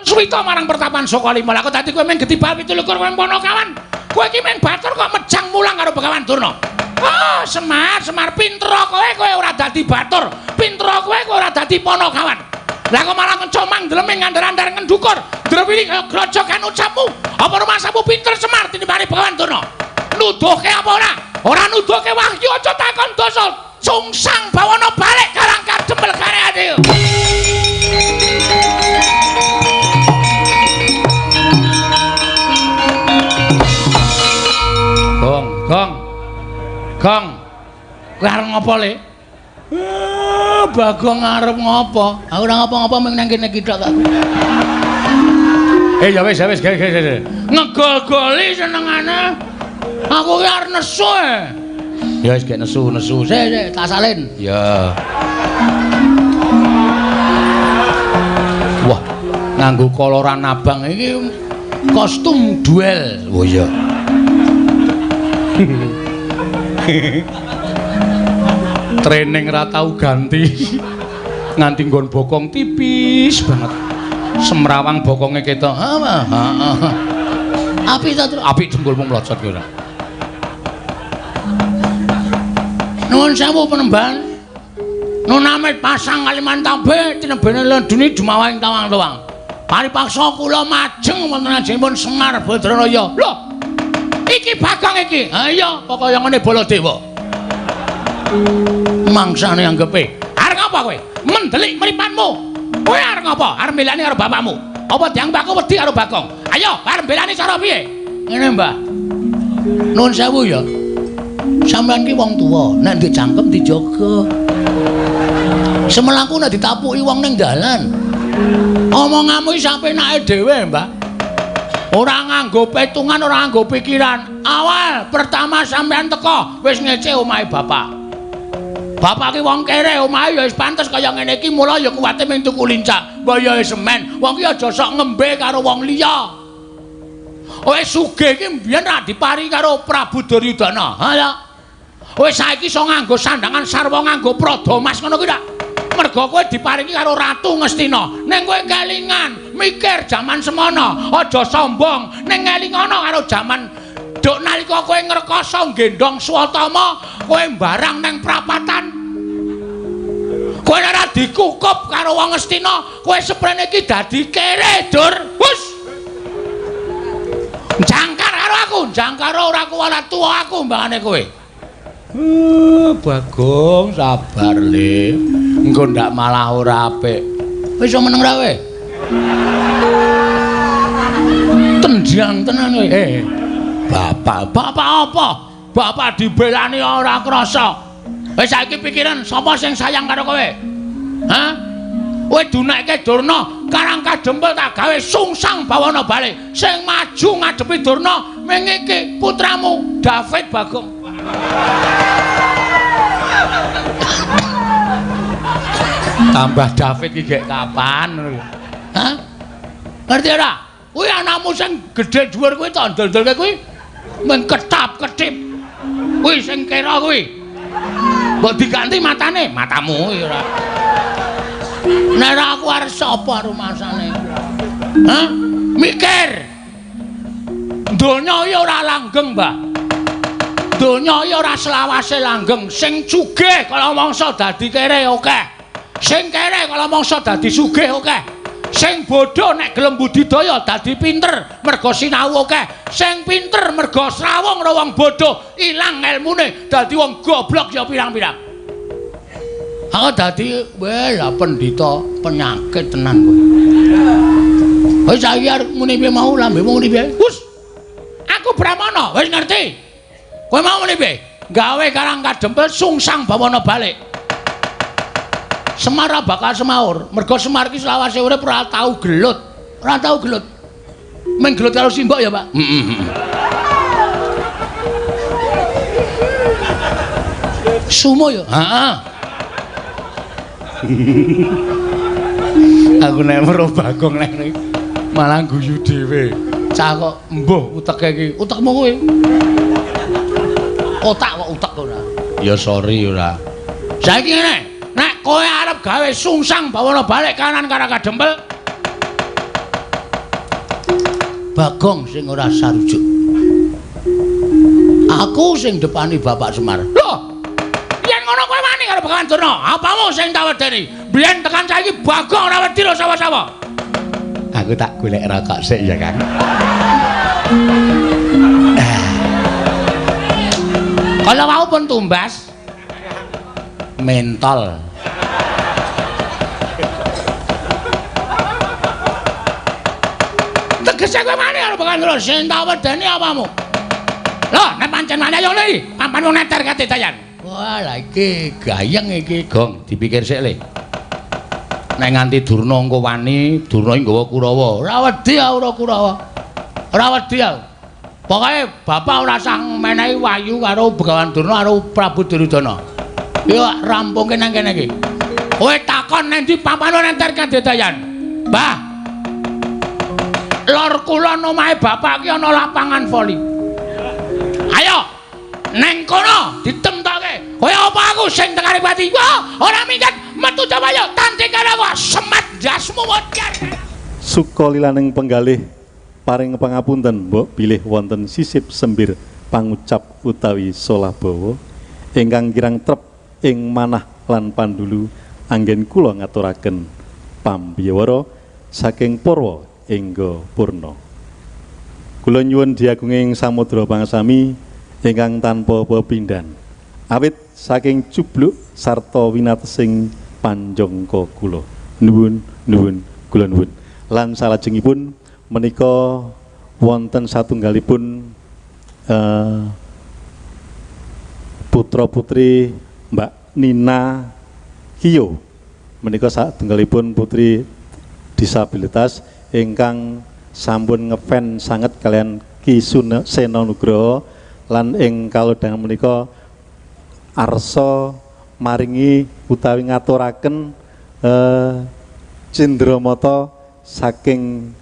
Suwita marang pertapan Sokalima. Lah kok dadi kowe mung getibal 27 kowe Panakawan. Kowe iki mung batur kok mejang mulang karo Begawan Durna. Ah, Semar, Semar pinter kowe, kowe ora dadi batur. Pinter kowe, kowe ora dadi Panakawan. Lah kok malah ngecomang ndleming ngandar-andar ngendukur. Drewili kaya grojogan ucapmu. Apa rumasamu pinter Semar tinimbane Begawan Durna? Nuduhke apa ora? Ora nuduhke wahyu aja takon dosa. Sungsang bawana balik karang kadempel kare ati. Gong, gong. Gong. Kowe arep ngopo le? Bagong arep ngopo? Aku ora ngopo-ngopo mung nang kene iki tok kok. Ya wis, ya wis, ge. Ngegol-goli senengane. Aku ki arep nesu. Ya wis gek nesu-nesu. Sik, sik, tak salin. Ya. Wah, nganggo koloran abang iki kostum duel. Oh iya. Training ra tau ganti. Nganti nggon bokong tipis banget. Semrawang bokonge ketok. Heeh. Apik ta, Tru? Apik jengkulmu mlocot ki ora. Nuwun sewu penemban. Nun amit pasang Kalimantan tinebene lendune dumawahing tawang-tawang. Paripaksa kula majeng wonten ajengipun Semar Badranaya. Lho. Iki Bagong iki. Ha iya, pokoke ngene Baladewa. Mangsane anggepe. Arep ngapa kowe? Mendelik mripatmu. Kowe arep ngapa? Arep mbelani karo bapakmu. Apa dianggep aku wedi karo Bagong? Ayo, arep mbelani cara piye? Ngene, Mbah. Nuwun sewu ya. Sampeyan ki wong tuwa, nek ndek cangkem dijaga. Semelangku nek ditapuki wong ning dalan. Omonganmu iki sapenake dhewe, Mbah. Ora nganggo petungan, ora nganggo pikiran. Awal pertama sampeyan teko wis ngece omahe bapak. Bapak ki wong kere, omahe ya wis pantes kaya ngene iki, mula ya kuwate mung tuku lincak. Mbah ya semen, wong ki aja sok ngembe karo wong liya. Wis sugih iki mbiyen ra dipari karo Prabu Duryudana. Ha ya. Wis saiki iso nganggo sandangan sarwa nganggo prada mas ngono kuwi ta. Mergo kowe diparingi karo Ratu Ngastina. Ning kowe kelingan, mikir jaman semono, aja sombong. Ning ngelingono karo jaman duk nalika kowe ngrekoso nggendhong Swatama, kowe mbarang nang prapatan. Kowe ora dikukup karo wong Ngastina, kowe seprene iki dadi kere, Dur. Hus. Jangkar karo aku, jangkar ora kuwala tuwa aku mbangane kowe. Bagong sabar le. Engko ndak malah ora apik. Wis iso meneng ra kowe? Tendang tenan kowe. Bapak, bapak apa? Bapak dibelani ora krasa. Wis saiki pikiran sapa sing sayang karo kowe? Hah? Kowe dunekke Durna, Karang Kadempel tak gawe sungsang bawana balik. Sing maju ngadepi Durna ming iki putramu David Bagong. Tambah David iki gek kapan? Hah? Ngerti ora? Kuwi anakmu sing gedhe dhuwur kuwi tak ndol-ndolke kuwi mung ketap-ketip. Kuwi sing kira kuwi. Mbok diganti matane, matamu kuwi ora. Nek ora aku arep sapa rumasane? Hah? Mikir. Donya iki ora langgeng, Mbah. Donya iki ora selawase langgeng. Sing sugih kala mangsa dadi kere akeh. Sing kere kala mangsa dadi sugih akeh. Sing bodho nek gelem budidaya dadi pinter mergo sinau akeh. Sing pinter mergo srawung karo wong bodho ilang elmune dadi wong goblok ya pirang-pirang. Aku dadi weh lah pendhita penyakit tenan kowe. Wis saiki arep muni piye mau lambemu muni piye? Hus. Aku Brahmana, wis ngerti. Kowe mau muni piye? Gawe Karang Kadempel sungsang bawana balik. Semar bakal semaur. Mergo Semar iki selawase urip ora tau gelut. Ora tau gelut. Mung gelut karo simbok ya, Pak. Heeh. Sumo ya? Heeh. Aku nek weruh Bagong nek malah guyu dhewe. Cah kok mbuh uteke iki. Utekmu kuwi. Otak kok utek ora. Ya sorry ora. Saiki ngene, nek kowe arep gawe sungsang bawana balik kanan Karang Kadempel, Bagong sing ora sarujuk. Aku sing depani Bapak Semar. Lho, yen ngono kowe wani karo Begawan Durna, apamu sing tak wedeni? Biyen tekan saiki Bagong ora wedi lho sapa-sapa. Aku tak golek rokok sik ya, Kang. Kalau wau pun tumbas mentol. Tegese kowe wani karo Begawan Durna, sing tak wedeni apamu? Lho, nek pancen wani ayo le, papan wong neter kadedayan. Wah, lha iki gayeng iki, Gong, dipikir sik le. Nek nganti Durna engko wani, Durna iki nggawa Kurawa. Ora wedi aku ora Kurawa. Ora wedi aku. Pokoke bapak ora usah menehi wahyu karo Begawan Durna karo Prabu Duryudana. Yo rampungke nang kene iki. Kowe takon nang ndi papan wong neter kadedayan. Mbah. Lor kulon omahe bapak ki ana lapangan voli. Ayo neng kono ditemtoke. Kaya apa aku sing tekane pati? Wah, ora minggat metu Jawa tanding karo aku semat jasmu wajar. Suka lilaning penggalih paring pangapunten mbok bilih wonten sisip sembir pangucap utawi solah bawa ingkang kirang trep ing manah lan pandulu anggen kula ngaturaken pambiyawara saking purwa engga purna. Kula nyuwun diagunging samudra pangasami ingkang tanpa pepindhan awit saking cubluk sarta winatesing panjangka kula. Nuwun nuwun kula nuwun. Lan salajengipun menika wonten satunggalipun putra-putri Mbak Nina Kiyo menika satunggalipun putri disabilitas ingkang sampun ngefan sanget kalian Ki Seno Nugroho lan ing kalodhangan menika arsa maringi utawi ngaturaken cindramata saking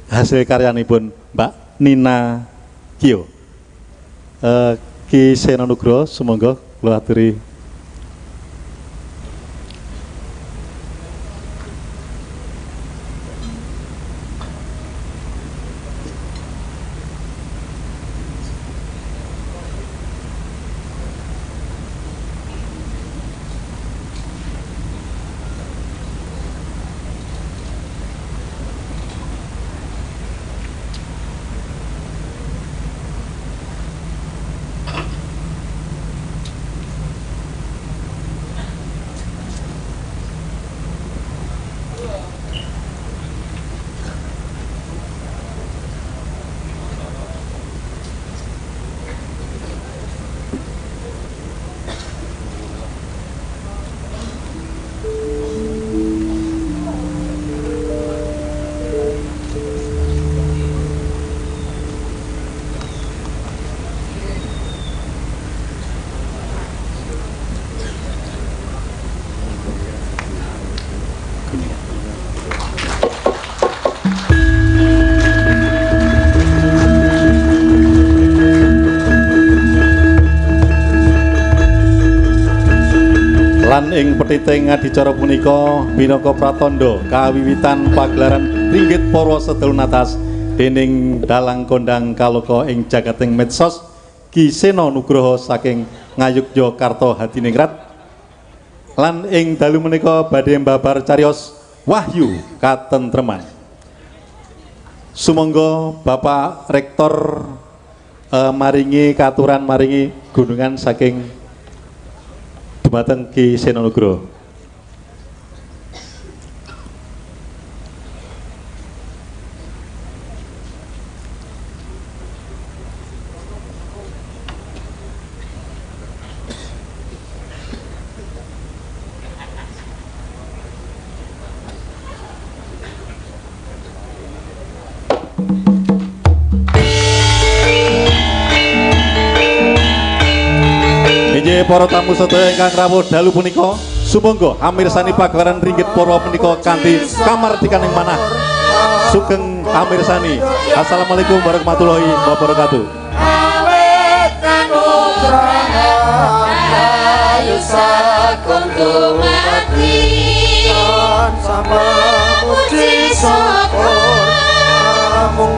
hasil karyanipun Mbak Nina Kiyo. Ki Seno Nugroho sumangga kula aturi. Lan ing pethiting adicara punika minangka pratandha kawiwitan pagelaran Ringgit Parwa Sedalu Natas dening dalang kondang kaloka ing jagating medsos Ki Seno Nugroho saking Ngayogyakarta Hadiningrat. Lan ing dalu menika badhe mbabar cariyos wahyu katentreman. Sumangga Bapak Rektor maringi katuran maringi gunungan saking dumateng Ki Seno Nugroho. Para tamu sedaya ingkang rawuh dalu punika sumangga amirsani pagelaran Ringgit Parwa punika kanthi kamardikaning manah. Sugeng amirsani. Assalamualaikum warahmatullahi wabarakatuh. Sama puji syukur namung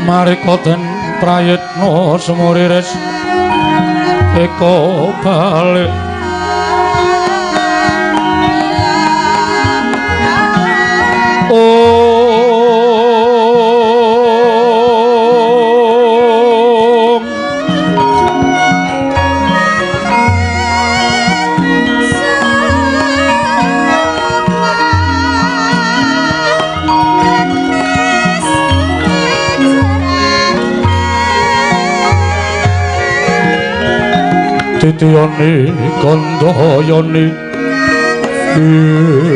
Sumarika den prayitna sumuriris eka balik. Om Titiyani kandhayani ing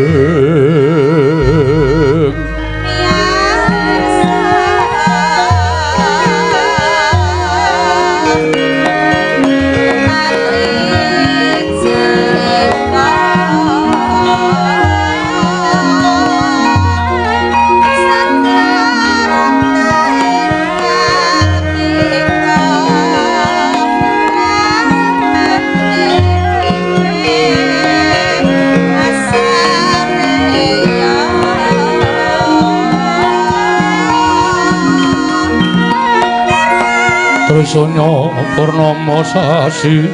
Trisanya purnama sasi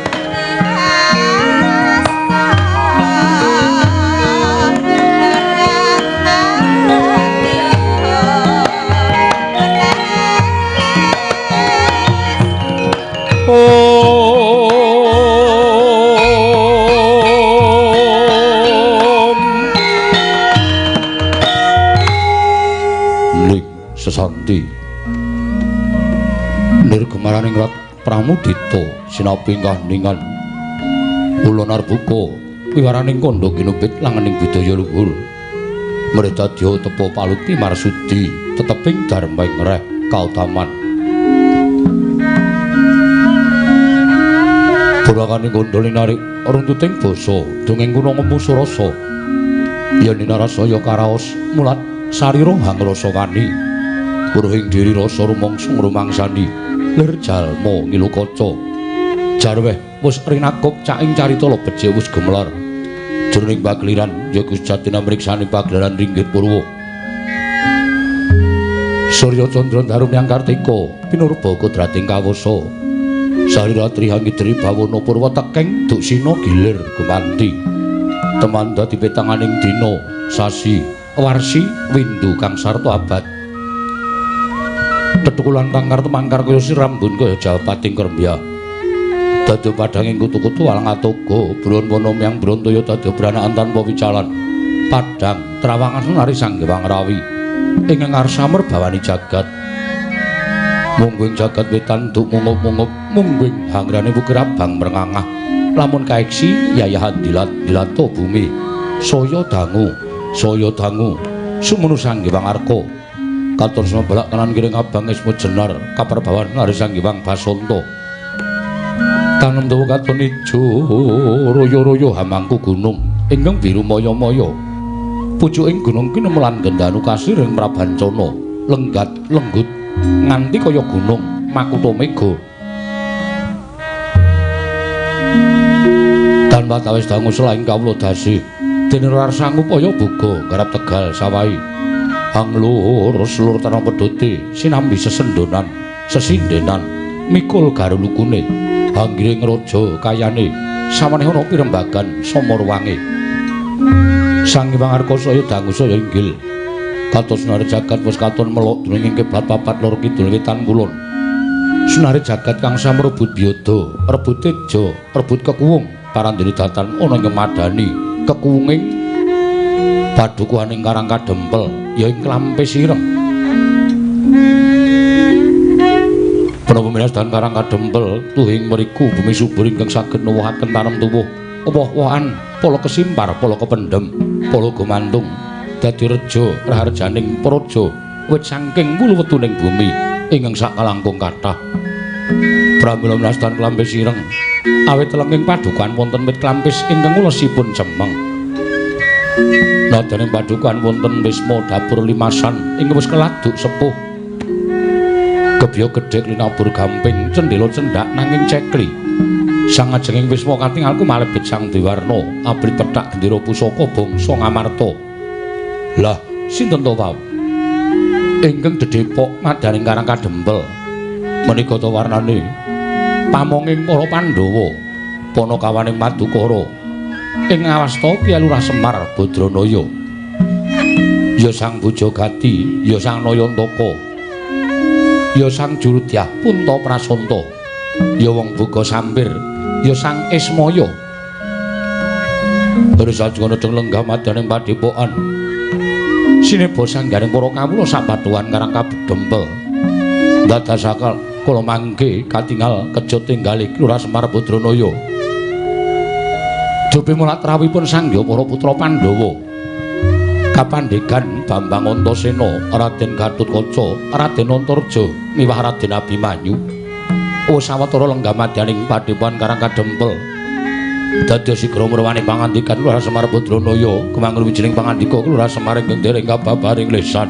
Om Ning sesanti nirgemaraning rat pramudita sinapi kaheningan kula narbuka wiwaraning kandha kinupit langening budaya luhur mredadya tepa paluti marsudi teteping dharma ing reh kautaman purakaning kandha linarik runtuting basa dongeng kuna ngempu surasa yen ninarasaya karaos mulat sarira hangrasa wani weruhing diri rasa rumangsa ngrumangsani lir jalma ngilu kaca jarweh wis rinakup caing carita becik wis gemelar jroning pageliran ya Gusti mriksani pagelaran ringgit purwa Surya Candra Daru Myang Kartika pinurba kodrating kawasa sarira trihangidri bawana purwa tekeng duksina gilir gumanti teman dadi petanganing dina sasi warsi windu kang sarta abad tetukulan tangkar temangkar kaya sirambun kaya japating krembya dadi padhanging kutu-kutu alang atoga bron wana myang brontaya dadi branakan tanpa wicalan padhang trawangan nari Sang Hyang Rawi ing ngarsa merbawani jagat mungguing jagat wetan duk mungup-mungup mungguing hangrane wukir abang mrengangah lamun kaeksi yayahan dilat-dilato bumi saya dangu sumenu Sang Hyang Arka katon sumebelak kanan kiring abang ismu jenar kaperbawan nari Sang Hyang Basanta tanem dawa katon ijo royo-royo hamangku gunung ingkang biru maya-maya pucuking gunung kinemelan gendanu kasir ing Prabancana lenggat lenggut nganti kaya gunung makutha mega tanpa tawis dangu selaing kawula dasi dene ora sangupaya buga garap tegal sawahi hanglur selur tanah pedhote sinambi sesendonan sesindenan mikul garulukune hanggiring raja kayane saweneh ana pirembagan sama ruwange Sang Hyang Arka saya dangu saya inggil kados senare jagat wis katon melok dening kiblat papat lor kidul wetan kulon senare jagat kang samrebut biyada rebut teja rebut kekuwung parandene datan ana ing madani kekuwunging padukuhaning Karang Kadempel ya ing Klampis Ireng. Menapa minasdan Karang Kadempel tuhing mriku bumi subur ingkang saged nuwuhaken tanem tuwuh woh-wohan pala kesimpar pala kependhem pala gumantung dadi reja raharjaning praja wit saking wulu wetuning bumi ingkang sakalangkung kathah. Pramila minasdan Klampis Ireng awit telenging padukuhan wonten wit klampis ingkang ulesipun cemeng. Nadaning padukuhan wonten wisma dapur limasan ingkang wis keladuk sepuh. Gebya gedhek linabur gamping cendhela cendhak nanging cekli. Sangajenging wisma katingal kumalebet Sang Dewarna abrit pethak gendera pusaka bangsa Ngamarta. Lah sinten to wau? Ingkang dedepok madaning Karang Kadempel menika ta warnane pamonging para Pandhawa panakawaning Madukara ing ngawasta Ki Lurah Semar Badranaya ya Sang Bujagati ya Sang Nayantaka ya Sang Jurudyah Punta Prasanta ya Wong Buga Sampir ya Sang Ismaya. Terus sajengana deng lenggah madaning padepokan sineba sanggaring para kawula sapatuhan Karang Kadempel ndadosake kula mangke katingal kejut tinggale Lurah Semar Badranaya. Dupi mulat rawuhipun sangya para putra Pandhawa kapandhegan Bambang Antasena, Raden Gatotkaca, Raden Antarja miwah Raden Abimanyu. Sawetara lenggah madyaning padepokan Karang Kadempel dados sigra murwani pangandikan Lurah Semar Badranaya kemangun wijining pangandika Lurah Semar ingkang dereng kababaring lesan.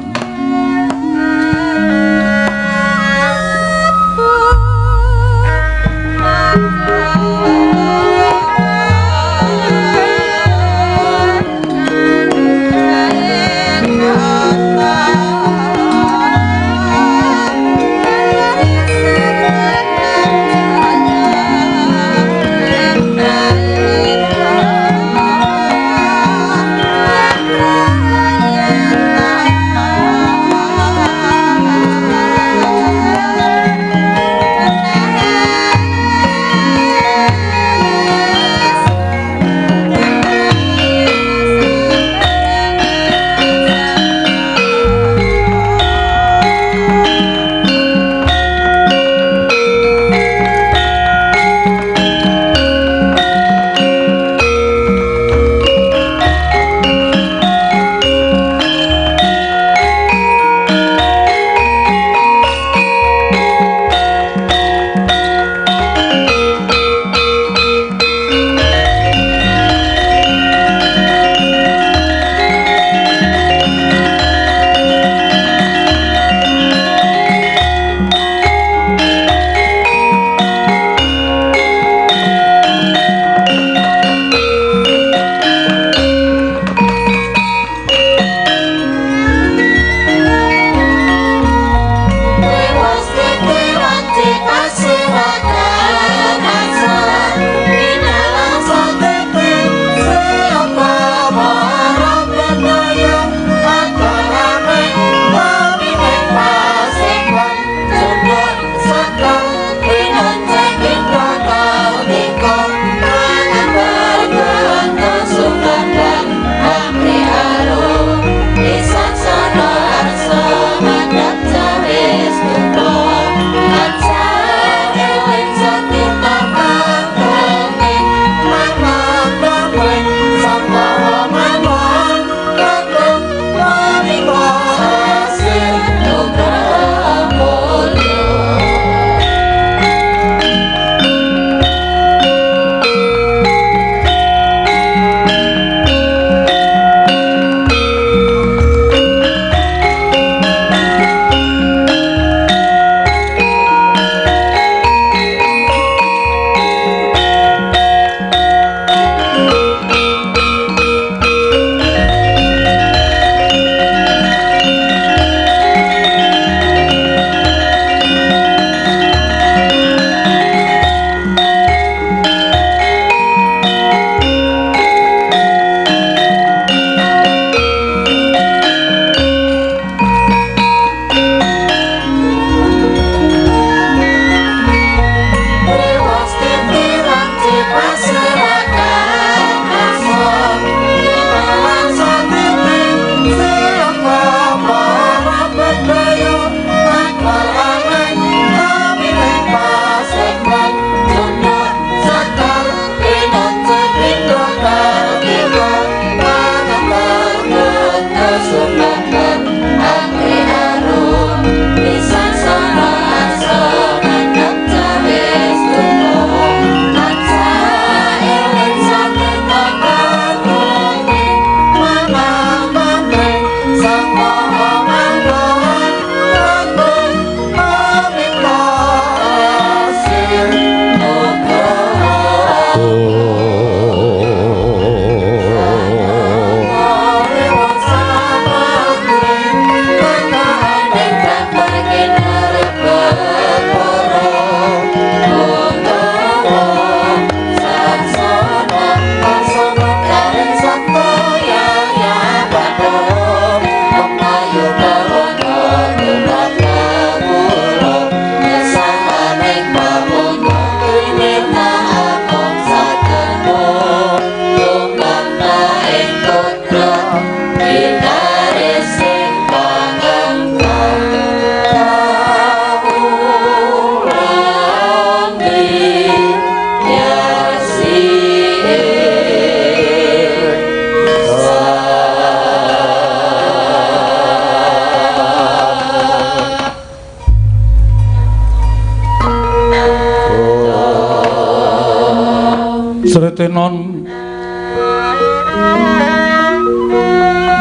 Sritenon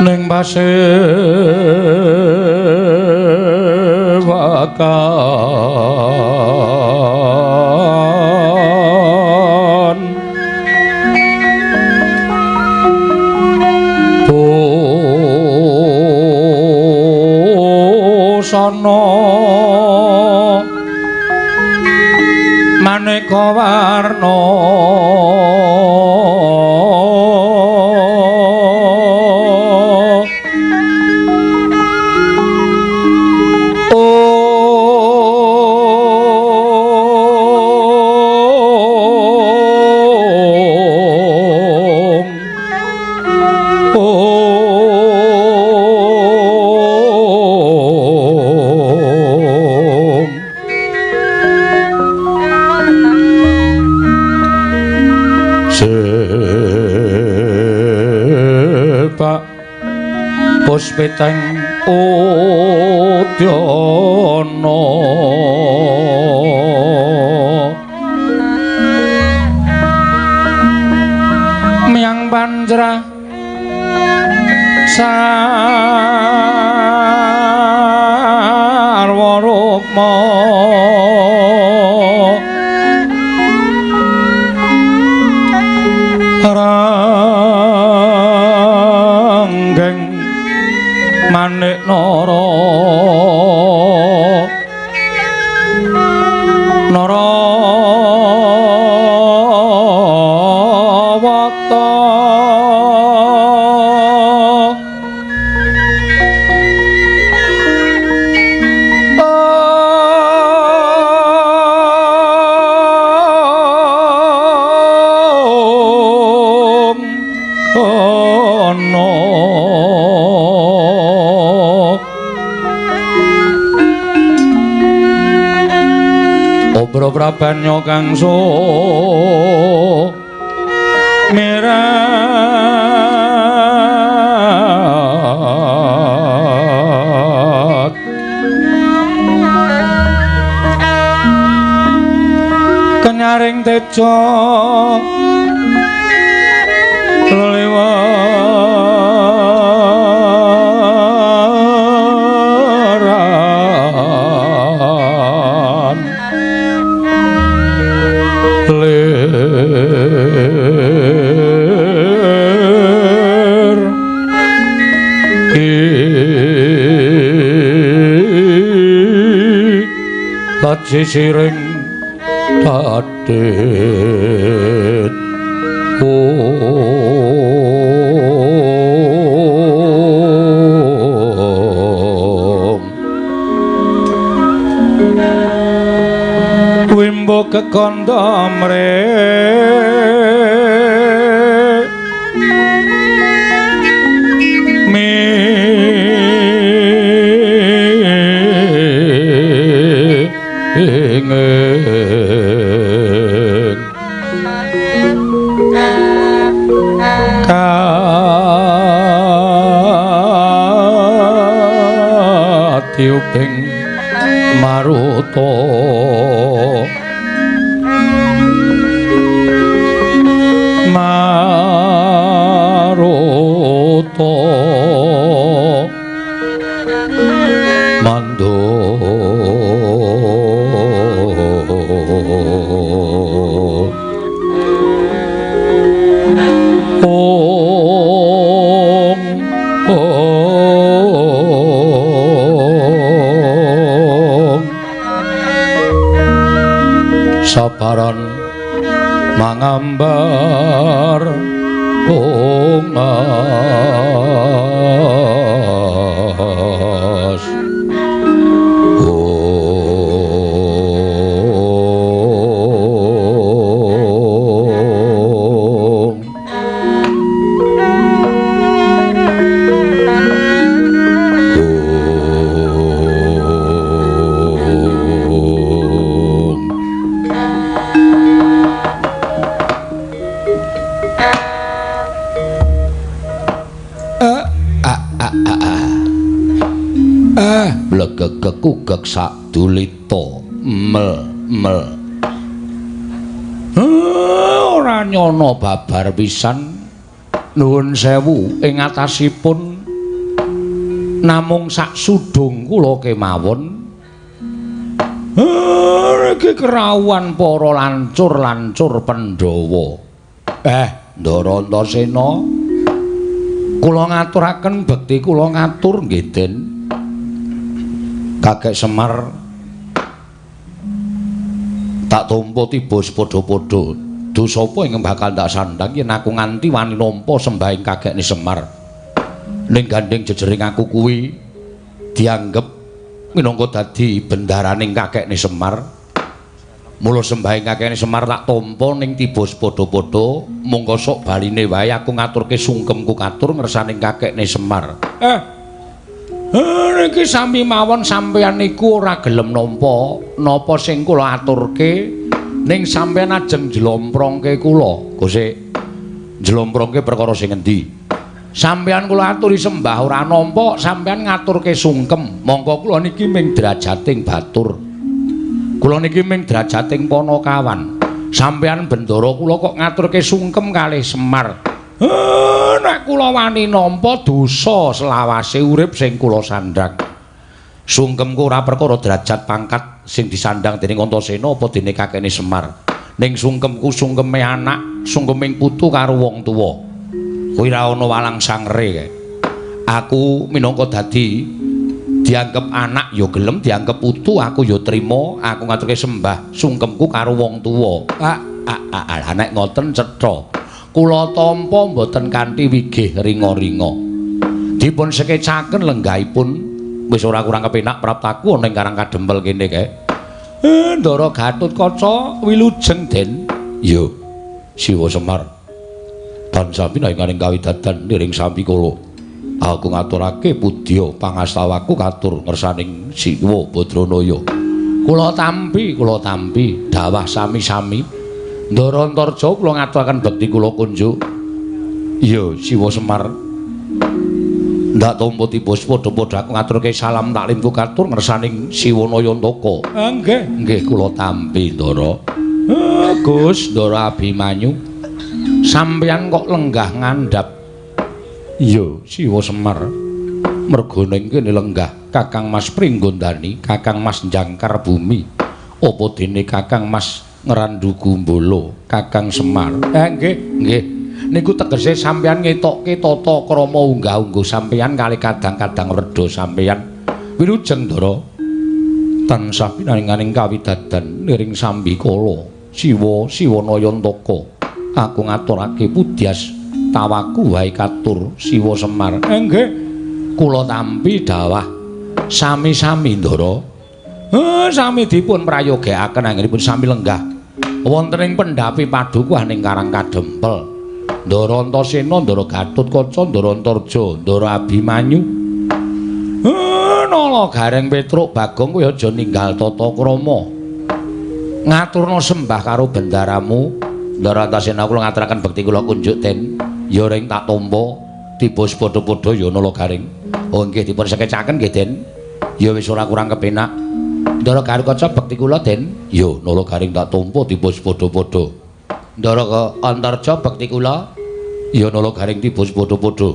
ning pasewakan busana maneka warna Puspiteng udyana miyang panjra sarwa rukma ranggeng manik nara nara wata Prabanya kang so mirat kenyaring teja lelewaran lir kilat sisiring tadit om wimbo kekandha mre katiuping maruta maruta mandu om om sabaran mangambar bunga. Blegegek ugek sak dulita mel mel. Ora nyono babar pisan. Nuwun sewu ing atasipun namung sak sudung kula kemawon. Iki kerawuhan para lancur-lancur Pandhawa. Ndara Antasena, kula ngaturaken bekti kula ngatur nggih Den. Kakek Semar tak tampa tiba sepadha-padha. Dosa apa ingkang bakal tak sandhang yen aku nganti wani nampa sembahing kakekne Semar. Ning gandeng jejering aku kuwi dianggep minangka dadi bendaraning kakekne Semar. Mula sembahing kakekne Semar tak tampa ning tiba sepadha-padha, mongko sok baline wae aku ngaturke sungkemku katur ngersaning kakekne Semar. Niki sami mawon sampeyan niku ora gelem nampa napa sing kula aturke, ning sampeyan ajeng njlomprongke kula. Gose njlomprongke perkara sing endi? Sampeyan kula aturi sembah ora nampa, sampeyan ngaturke sungkem. Mongko kula niki ming drajating batur. Kula niki ming drajating panakawan. Sampeyan bendara kula kok ngaturke sungkem kalih Semar. Nek kula wani nampa dosa selawase urip sing kula sandhang. Sungkemku ora perkara derajat pangkat sing disandhang dening Antasena apa dene kakekne Semar. Ning sungkemku sungkeme anak, sungkeming putu karo wong tuwa. Kuwi ora ana walang sangre kae. Aku minangka dadi dianggep anak ya gelem, dianggep putu aku ya trima, aku ngaturke sembah sungkemku karo wong tuwa. Ah, nek ngoten cetha. Kula tampa mboten kanthi wigih ringa-ringa. Dipun sekecaken lenggahipun wis ora kurang kepenak praptaku ana ing Karang Kadempel kene kae. Ndara Gatotkaca wilujeng Den. Iya. Siwa Semar. Tansah pinanganing kawidadan niring sampi kula. Aku ngaturake pudya pangastawaku katur ngersaning Siwa Badranaya. Kula tampi dawah sami-sami. Ndara Antarja kula ngaturaken bekti kula kunjuk. Iya, Siwa Semar. Ndak tampa tiba padha-padha aku ngaturke salam taklimku katur ngersaning Siwa Nayantaka. Nggih, nggih kula tampi Ndara. Gus Ndara Abimanyu. Sampeyan kok lenggah ngandhap. Iya, Siwa Semar. Merga ning kene lenggah Kakang Mas Pringgondani, Kakang Mas Jangkar Bumi. Apa dene Kakang Mas Ngrandu Gumbala, Kakang Semar. Nggih, nggih. Niku tegese sampeyan ngetokke tata krama unggah-ungguh sampeyan kali kadang-kadang werda sampeyan. Wilujeng Ndara. Tansah pinaringaning kawidadan niring sambikala Siwa Siwa Nayantaka. Aku ngaturake pudyas tawaku wae katur Siwa Semar. Nggih. Kula tampi dawah sami-sami Ndara. Sami dipun prayogekaken anggenipun sami lenggah wonten ing pendhapi padukuhan ing Karang Kadempel. Ndara Antasena, Ndara Gatotkaca, Ndara Antarja, Ndara Abimanyu. Nala Gareng Petruk Bagong kowe aja ninggal tata krama. Ngaturna sembah karo bendaramu. Ndara Antasena kula ngaturaken bekti kula kunjuk Den. Ya ring tak tampa tiba padha-padha ya Nala Gareng. Oh nggih dipun sekecaken nggih Den. Ya wis ora kurang kepenak. Ndara Gatotkaca bekti kula Den. Ya Nala Gareng tak tampa tiba padha-padha. Ndara Antarja bekti kula. Ya Nala Gareng tiba padha-padha.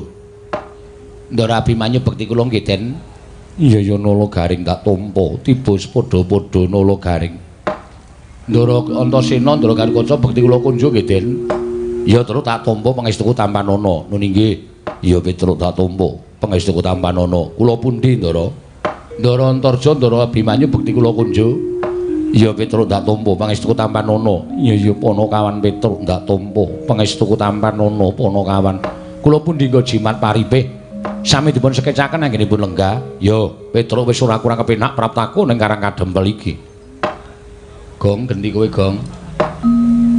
Ndara Abimanyu bekti kula nggih Den. Iya ya Nala Gareng tak tampa tiba padha-padha Nala Gareng. Ndara Antasena, Ndara Gatotkaca bekti kula kunjuk nggih Den. Ya terus tak tampa pangestuku tampanana. Nun inggih. Ya Petruk tak tampa pangestuku tampanana. Kula pundi Ndara? Ndara Antarja, Ndara Abimanyu bekti kula kunjuk. Ya Petruk ndak tampa pangestuku tampanana. Iya ya Panakawan Petruk ndak tampa pangestuku tampanana Panakawan. Kula pundi nggo jimat paripih. Sami dipun sekecaken anggenipun lenggah. Ya Petruk wis ora kurang kepenak praptaku ning Karang Kadempel iki. Gong genti kowe Gong.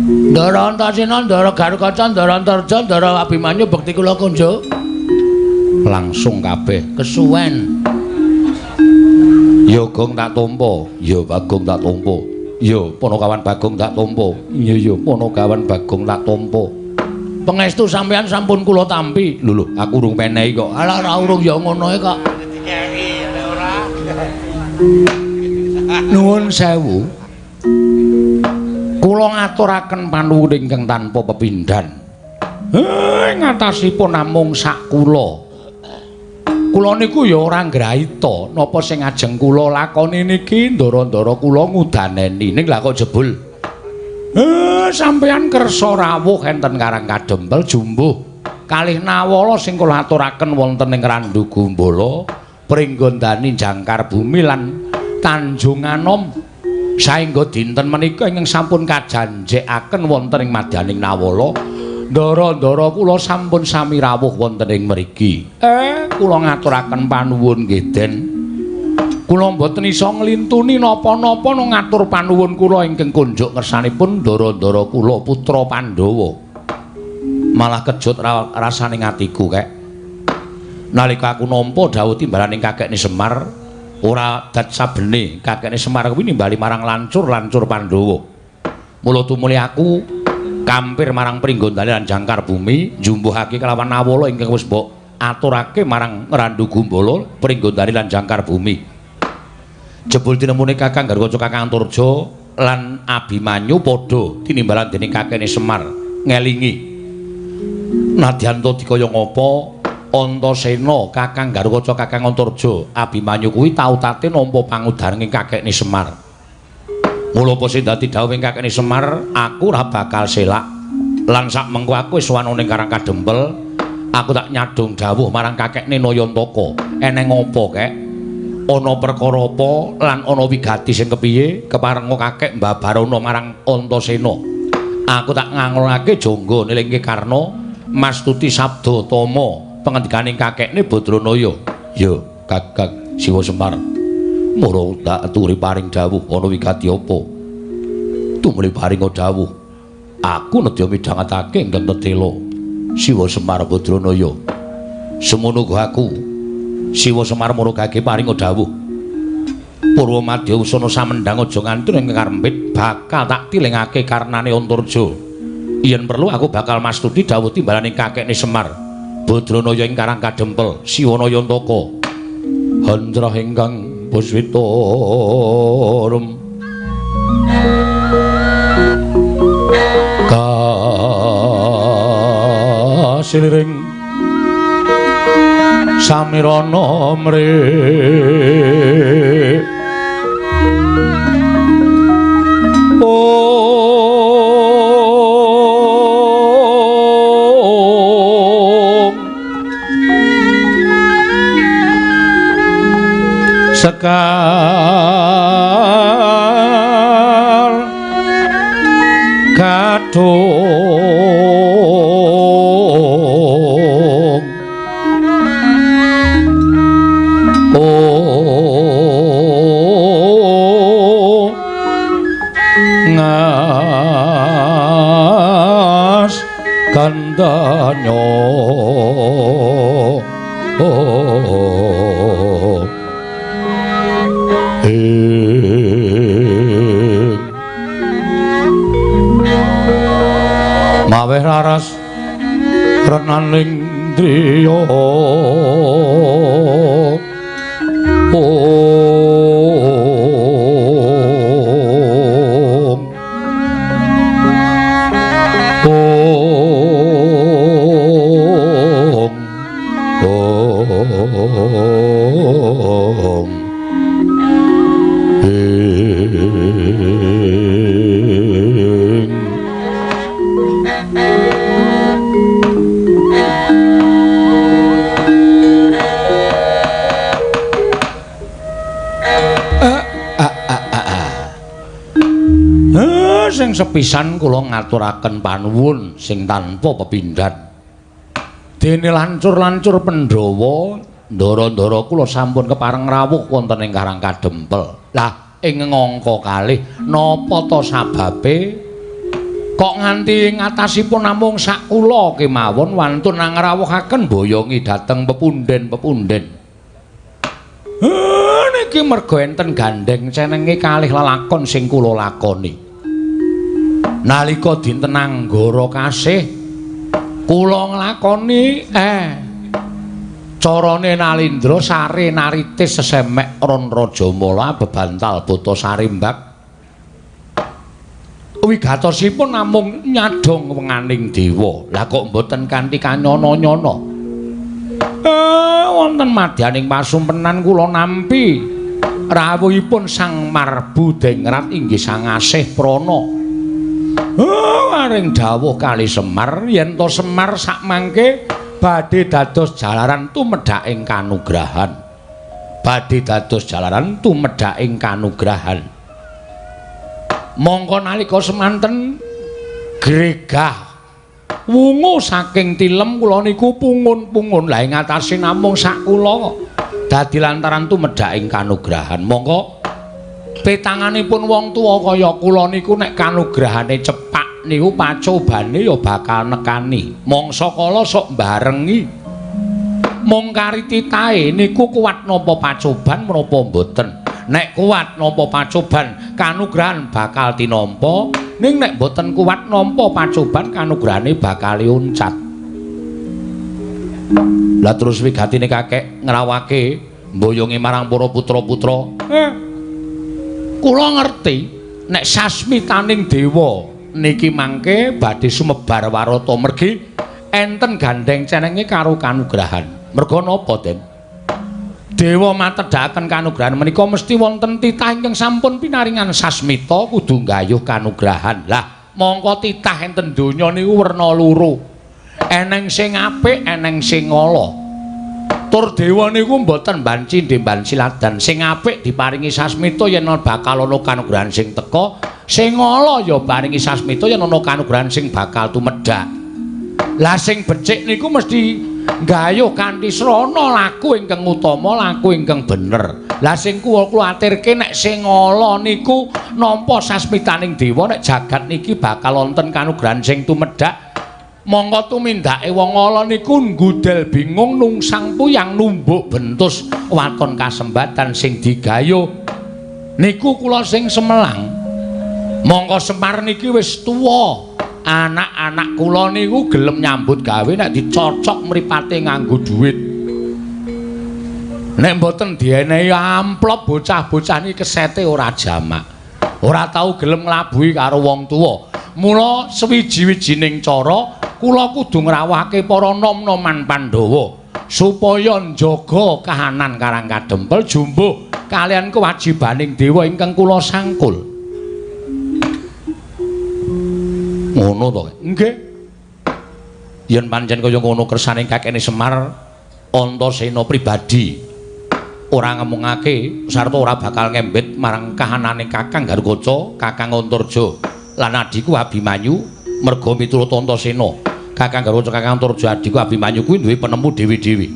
Ndara Antasena, Ndara Gatotkaca, Ndara Antarja, Ndara Abimanyu bekti kula kunjuk. Langsung kabeh kesuwen. Ya Gong tak tampa, ya Bagong tak tampa. Ya Panakawan Bagong tak tampa. Iya ya Panakawan Bagong tak tampa. Pangestu sampeyan sampun kula tampi. Lho lho, aku urung menehi kok. Alah ora urung ya ngono e kok. Nuwun sewu. Kula ngaturaken panuwun ingkang tanpa pepindhan. Ngatasipun namung sak kula. Kula niku ya ora ngraita napa sing ajeng kula lakoni niki ndara-ndara kula ngudaneni. Ning lha kok jebul sampeyan kersa rawuh enten Karang Kadempel jumbuh kalih nawala sing kula aturaken wonten ing Randu Gumbala, Pringgondani Jangkar Bumi lan Tanjung Anom. Saengga dinten menika ingkang sampun kajanjekaken wonten ing madyaning nawala, ndara-ndara kula sampun sami rawuh wonten ing mriki. Kula ngaturaken panuwun nggih Den. Kula mboten iso nglintuni napa-napa ngatur panuwun kula ingkang kunjuk ngersanipun ndara-ndara kula putra Pandhawa. Malah kejut rasane atiku kek. Nalika aku nampa dawuh timbalaning kakekne Semar, ora dat sabene kakekne Semar kuwi nimbali marang lancur-lancur Pandhawa. Mula tumuli aku kampir marang Pringgondani lan Jangkar Bumi njumbuhake kelawan nawala ingkang wis mbok aturake marang Randu Gumbala, Pringgondani lan Jangkar Bumi. Jebul tinemune Kakang Garwaca Kakang Antarja lan Abimanyu padha tinimbalan dening kakekne Semar ngelingi. Nadyan ta dikaya ngapa Antasena Kakang Garwaca Kakang Antarja Abimanyu kuwi tau tate nampa pangudaring kakekne Semar. Mula apa sing dadi dawuhing kakekne Semar, aku ora bakal selak. Lan sak mengko aku wis sowan ning Karang Kadempel, aku tak nyadong dawuh marang kakekne Nayantaka. Eneng apa kek? Ana perkara apa lan ana wigati sing kepiye keparenga kakek mbabarana marang Antasena. Aku tak nganglake jangga nilingke Karna mastuti sabda tama pengendikaning kakekne Badranaya. Ya, Kakang Siwa Semar. Mara tak aturi paring dawuh ana wigati apa? Tumuli paring dawuh. Aku nedya midhangetake ingkang tetela Siwa Semar Badranaya. Semono uga aku Siwa Semar murugake paring dawuh. Purwa madya usana samendhang aja nganti ing karempit bakal tak tilingake karnane Antarja. Yen perlu aku bakal mastuti dawuh timbalaning kakekne Semar Badranaya ing Karang Kadempel Siwa Nayantaka. Handrah ingkang puswita rum kasiliring samirana mrik om sekar kadung ngas kandanyo maweh raras renaning driya om om om ing sing sepisan kula ngaturaken panuwun sing tanpa pepindhan. Dene lancur-lancur Pandhawa, ndara-ndara kula sampun kepareng rawuh wonten ing Karang Kadempel. Lah ing ngangka kalih napa ta sababe kok nganti ngatasipun namung sak kula kemawon wantun ngrawuhaken boyongi dhateng pepunden-pepunden. Niki merga enten gandheng cenenge kalih lelakon sing kula lakoni. Nalika dinten Anggara kasih kula nglakoni Carane Nalindra sare naritis sesemek ron rajamala bebantal buta sarimbak. Wigatosipun namung nyadhong wenganing dewa. Lah kok mboten kanthi kanyana-nyana? Wonten madyaning pasumpenan kula nampi rawuhipun Sang Marbu Dengrat inggih Sang Asih Prana. Aring dawuh kali Semar yen to Semar sakmangke badhe dados jalaran tumedhaking kanugrahan. Badhe dados jalaran tumedhaking kanugrahan. Mongko nalika semanten gregah wungu saking tilem kula niku pungun-pungun. Lah ing atase namung sak kula kok dadi lantaran tumedhaking kanugrahan. Mongko petanganipun wong tuwa kaya kula niku nek kanugrahane cepak niku pacobane ya bakal nekani. Mangsa kala sok mbarengi. Mung kari titahe niku kuat napa pacoban menapa mboten. Nek kuat nampa pacoban kanugrahan bakal tinampa, ning nek mboten kuat nampa pacoban kanugrahane bakal uncat. Lah terus wigatine kakek ngrawake mboyonge marang para putra-putra. Kula ngerti nek sasmitaning dewa niki mangke badhe sumebar warata mergi enten gandeng cenenge karo kanugrahan. Merga napa, Den? Dewa matedhaken kanugrahan menika mesti wonten titah ingkang sampun pinaringan sasmita kudu nggayuh kanugrahan. Lah, mongko titah enten donya niku werna loro. Eneng sing apik, eneng sing ala. Tur dewa niku mboten banci ndemban siladan. Sing apik diparingi sasmita yen bakal ana kanugrahan sing teka, sing ala ya paringi sasmita yen ana kanugrahan sing bakal tumedhak. Lah sing becik niku mesti nggayuh kanthi srana laku ingkang utama, laku ingkang bener. Lah sing kula kuwatirke nek sing ala niku nampa sasmitaning dewa nek jagat niki bakal wonten kanugrahan sing tumedhak. Mongko tumindake wong ala niku nggudel bingung nungsang puyang numbuk bentus waton kasembatan sing digayuh. Niku kula sing semelang. Mongko Semar niki wis tuwa. Anak-anak kula niku gelem nyambut gawe nek dicocok mripate nganggo dhuwit. Nek mboten dienehi amplop bocah-bocah niki kesete ora jamak. Ora tau gelem nglabuhi karo wong tuwa. Mula sewiji-wijining cara kula kudu ngrawuhake para nom-noman Pandhawa supaya njaga kahanan Karang Kadempel jumbuh kaliyan kewajibaning dewa ingkang kula sangkul. Ngono to? Nggih. Yen pancen kaya ngono kersane kakene Semar Antasena pribadi ora ngemungake sarta ora bakal ngembet marang kahanane Kakang Garukaca, Kakang Antarja lan adhiku Abimanyu merga miturut Antasena. Kakang Garukaca, Kakang Antarja, adhiku Abimanyu kuwi duwe penemu dhewe-dhewe.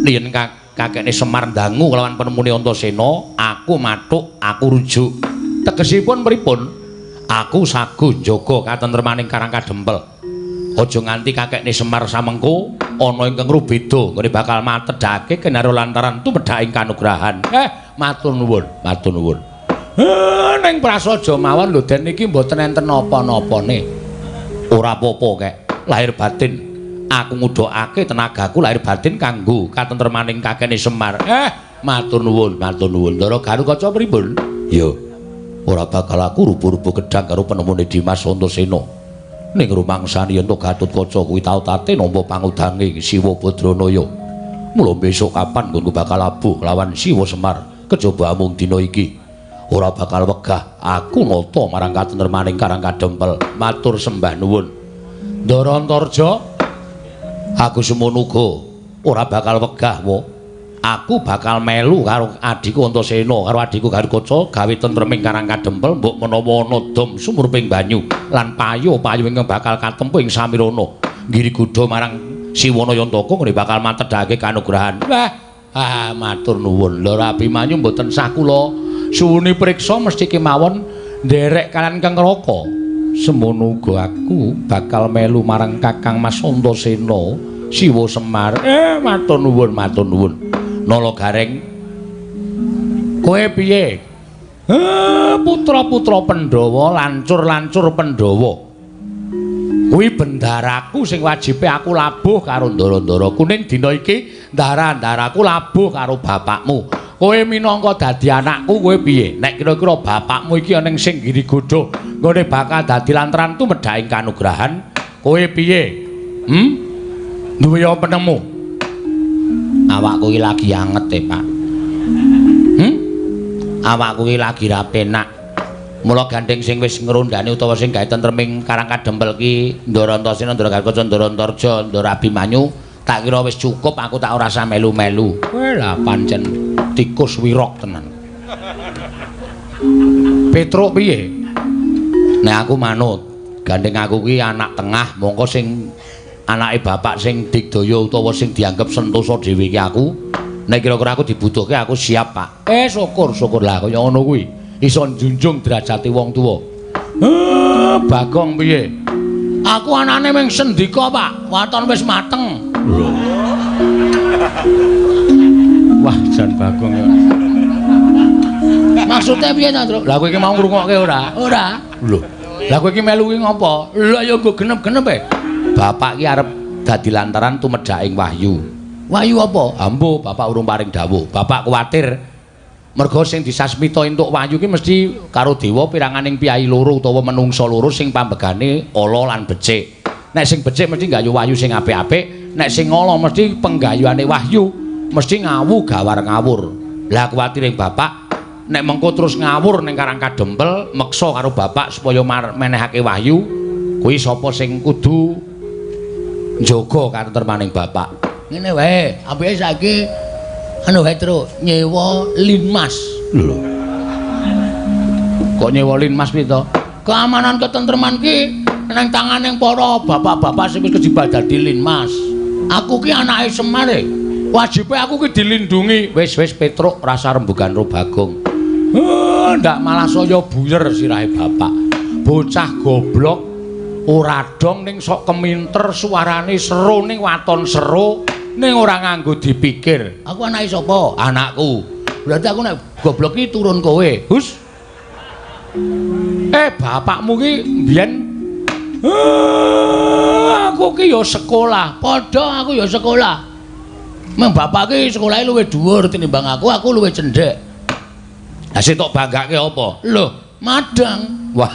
Yen kakekne Semar ndangu kelawan penemune Antasena, aku mathuk, aku rujuk. Tegesipun pripun? Aku sago njaga katentremaning Karang Kadempel. Aja nganti kakekne Semar samengko ana ingkang rubeda nggone bakal matedhake kinarya lantaran tumedhaking kanugrahan. Matur nuwun, matur nuwun. Ning prasaja mawon lho Den niki mboten enten napa-napane. Ora apa-apa kek, lahir batin. Aku ngudhokake tenagaku lahir batin kanggo katentremaning kakekne Semar. Matur nuwun, matur nuwun. Ndara Garukaca pripun? Ya. Ora bakal aku rubuh-rubuh gedhang karo penemune Dimas Antasena. Ning rumangsane yen to Gatotkaca kuwi tau tate nampa pangudange Siwa Badranaya. Mula besok kapan nggonku bakal abuh lawan Siwa Semar kejaba amung dina iki. Ora bakal wegah aku nata marang katentremaning Karang Kadempel. Matur sembah nuwun. Ndara Antarja, aku semono uga ora bakal wegah wa. Aku bakal melu karo adhiku Antasena karo adhiku Garukaca gawe tentreming Karang Kadempel mbok menawa ana dom sumurping banyu lan payu-payu ingkang bakal katempuh ing samirana nggiri gudha marang Siwana Yantaka ngene bakal matedhake kanugrahan. Wah, matur nuwun. Lho Abimanyu mboten sah kula suwuni priksa mesti kemawon nderek kalian Kang Raka. Semono uga aku bakal melu marang Kakang Mas Antasena Siwa Semar. Matur nuwun, matur nuwun. Nala Gareng, kowe piye? Putra-putra Pandhawa, lancur-lancur Pandhawa. Kuwi bendaraku sing wajibe aku labuh karo ndara-ndara kuning dina iki, ndara-ndaraku labuh karo bapakmu. Kowe minangka dadi anakku kowe piye? Nek kira-kira bapakmu iki ana sing Girigodha, nggone bakal dadi lantaran tumedhaking kanugrahan, kowe piye? Duwe apa penemu? Awakku iki lagi anget e, Pak. Awakku iki lagi ra penak. Mula gandeng sing wis ngrondani utawa sing gawe tentreming Karang Kadempel ki Ndara Antasena, Ndara Gatotkaca, Ndara Antarja, Ndara Abimanyu, tak kira wis cukup aku tak ora usah melu-melu. Kowe lah pancen tikus wirok tenan. Petruk piye? Nek aku manut, gandeng aku ki anak tengah, mongko sing anake bapak sing digdaya utawa sing dianggep sentosa dhewe ki aku. Nek kira-kira aku dibutuhke aku siap, Pak. Syukur, syukur lah kaya ngono kuwi. Iso njunjung derajate wong tuwa. Bagong piye? Aku anane mung sendika, Pak. Waton wis mateng. Lho. Wah, jan Bagong ya. Maksude piye ta, Truk? Lah kowe iki mau ngrungokke ora? Ora. Lho. Lah kowe iki melu ki ngopo? Lah ya nggo genep-genep e. Bapak ki arep dadi lantaran tumedhaking wahyu. Wahyu apa? Ambo, bapak urung paring dawuh. Bapak kuwatir mergo sing disasmita entuk wahyu ki mesti karo dewa piranganing piyai loro utawa menungsa loro sing pambegane ala lan becik. Nek sing becik mesti nggayuh wahyu sing apik-apik, nek sing ala mesti penggayuhane wahyu mesti ngawu gawar ngawur. Lah kuwatire bapak nek mengko terus ngawur ning Karang Kadempel meksa karo bapak supaya menehake wahyu, kuwi sapa sing kudu njaga katentremaning bapak. Ngene wae, apike saiki anu wae Truk, nyewa linmas. Lho. Kok nyewa linmas piye to? Keamanan ketentreman ki nang tangane para bapak-bapak sing wis kejebak dadi linmas. Aku ki anake Semar e. Wajibe aku ki dilindungi. Wis wis Petruk rasa rembugan ro Bagong. Ndak malah saya buyer sirahe bapak. Bocah goblok ora dong ning sok keminter suarane seru ning waton seru ning ora nganggo dipikir. Aku anake sapa? Anakku. Berarti aku nek goblok ki turun kowe. Hus. Bapakmu ki mbiyen aku ki ya sekolah. Padha aku ya sekolah. Meng bapak ki sekolahe luwih dhuwur tinimbang aku luwih cendhek. Lah sing tok banggake apa? Lho, madang. Wah.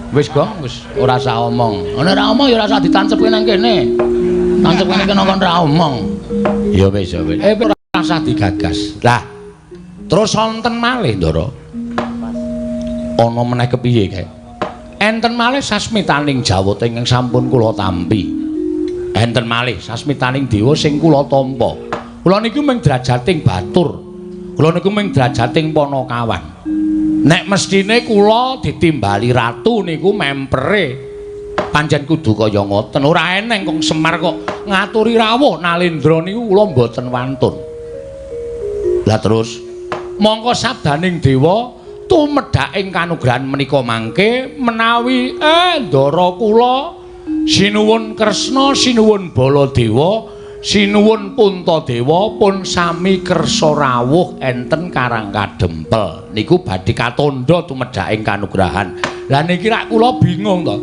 Wis Gong, wis ora usah omong. Nek ora omong ya ora usah ditancepke nang kene. Tancepke nang kene kon ora omong. Ya wis, ya wis. Ora usah digagas. Lah, terus wonten malih, Ndara. Ana meneh kepiye kae? Enten malih sasmitaning Jawata ingkang sampun kula tampi. Enten malih sasmitaning dewa sing kula tampa. Kula niku mung drajating batur. Kula niku mung drajating panakawan. Nek mestine kula ditimbali ratu niku mempere pancen kudu kaya ngoten. Ora eneng kong Semar kok ngaturi rawuh Nalendra niku kula mboten wantun. Lah terus mongko sabdaning dewa tumedhaking kanugrahan menika mangke menawi ndara kula sinuwun Kresna, sinuwun Baladewa, sinuwun Puntadewa pun sami kersa rawuh enten Karang Kadempel. Niku badhe katandha tumedhaking kanugrahan. Lah niki rak kula bingung to.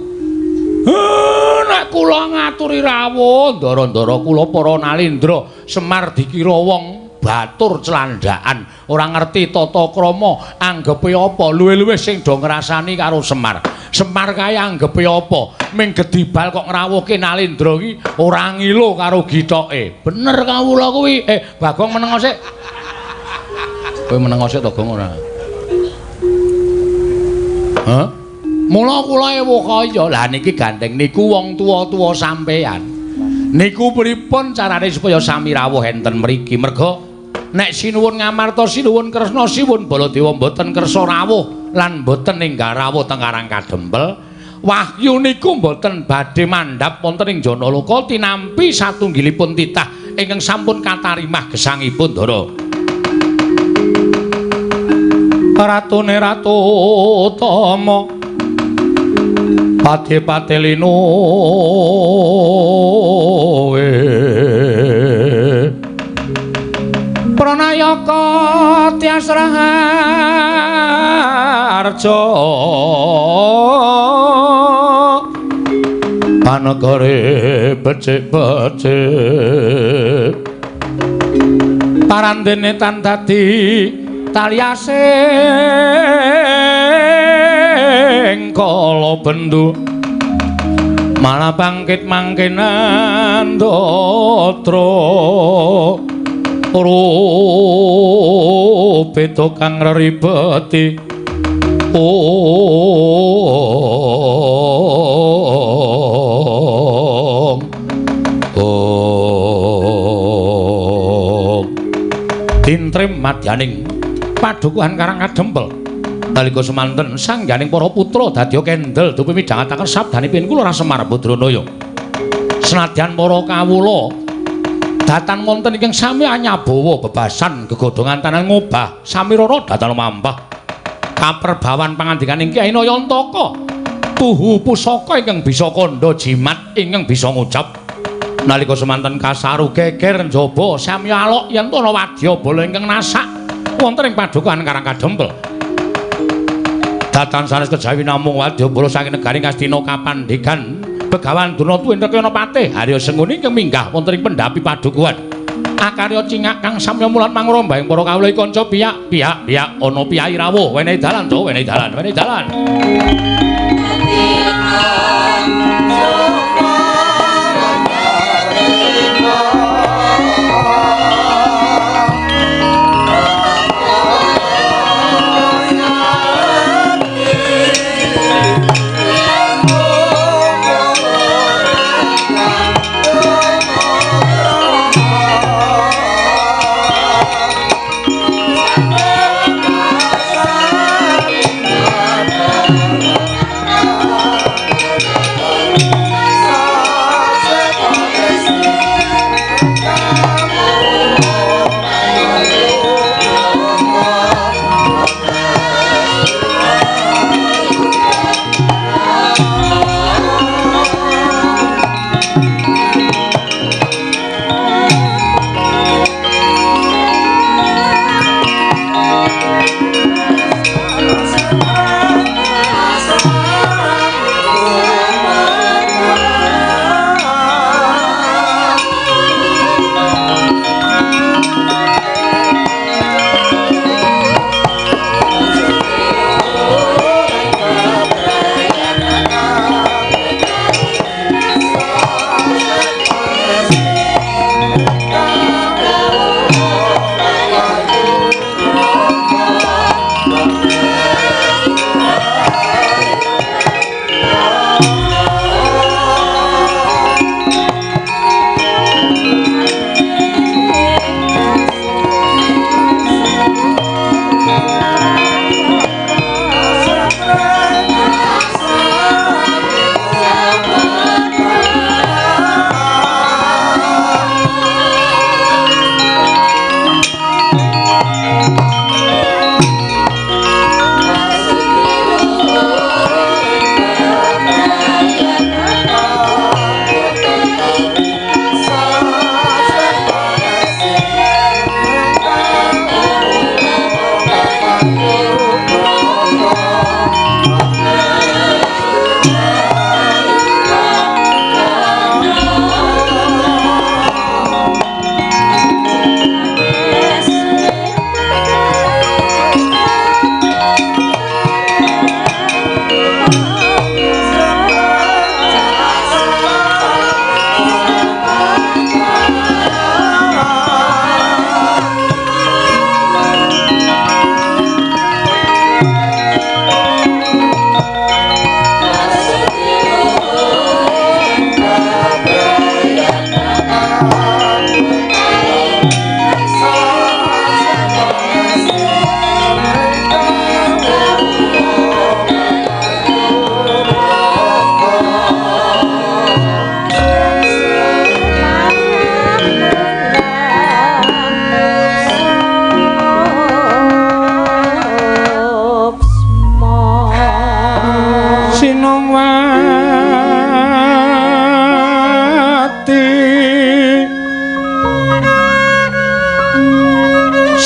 Nek kula ngaturi rawuh ndara-ndara kula para Nalendra Semar dikira wong batur celandaan, ora ngerti tata krama, anggepe apa, luwih-luwih sing do ngrasani karo Semar. Semar kae anggepe apa? Ming gedibal kok ngrawuhke Nalendra iki ora ngilo karo githoke. Bener kawula kuwi. Bagong meneng sik. Kowe meneng sik to, Gong, ora? Hah? Mula kula ewuh kaya. Lah niki gandeng niku wong tuwa-tuwa sampean. Niku pripun carane supaya sami rawuh enten mriki? Merga nek sinuwun Ngamarta, sinuwun Kresna, sinuwun Baladewa mboten kersa rawuh lan mboten enggal rawuh teng Karang Kadempel, wahyu niku mboten badhe mandhap wonten ing Janaloka tinampi satunggilipun titah ingkang sampun katarimah gesangipun Ndara. Ratune Ratu Utama pati-pati linuwe Pranayaka Tyas Raharja Anegare becik-becik parandene tan dadi taliasing kala bendu malah bangkit mangkenan datra rupita kang reribeti. Om Om tintrim madyaning padukuhan Karang Kadempel nalika semanten sangganing para putra dadya kendel dupi midhangetaken sabdanipun kula Semar Badranaya. Senadyan para kawula datan wonten ingkang sami anyabawa bebasan gegodhongan tanan ngobah samirara datan mampah kaperbawan pangandikaning Kyai Nayantaka tuhu pusaka ingkang bisa kandha jimat ingkang bisa ngucap. Nalika semanten kasaru geger njaba sami alok yen ana wadyabala ingkang nasak wonten ing padukuhan Karang Kadempel. Datan sanes kejawi namung wadyabala saking negari Ngastina kapandegan Begawan Durna tuwin Rekana Patih Harya Sengkuni ingkang minggah wonten ing pendhapi padukuhan. Akarya cingak kang samya mulat mangromba ing para kawula kanca piyak piyak piyak ana piyayi rawuh wenehi dalan to wenehi dalan wenehi dalan.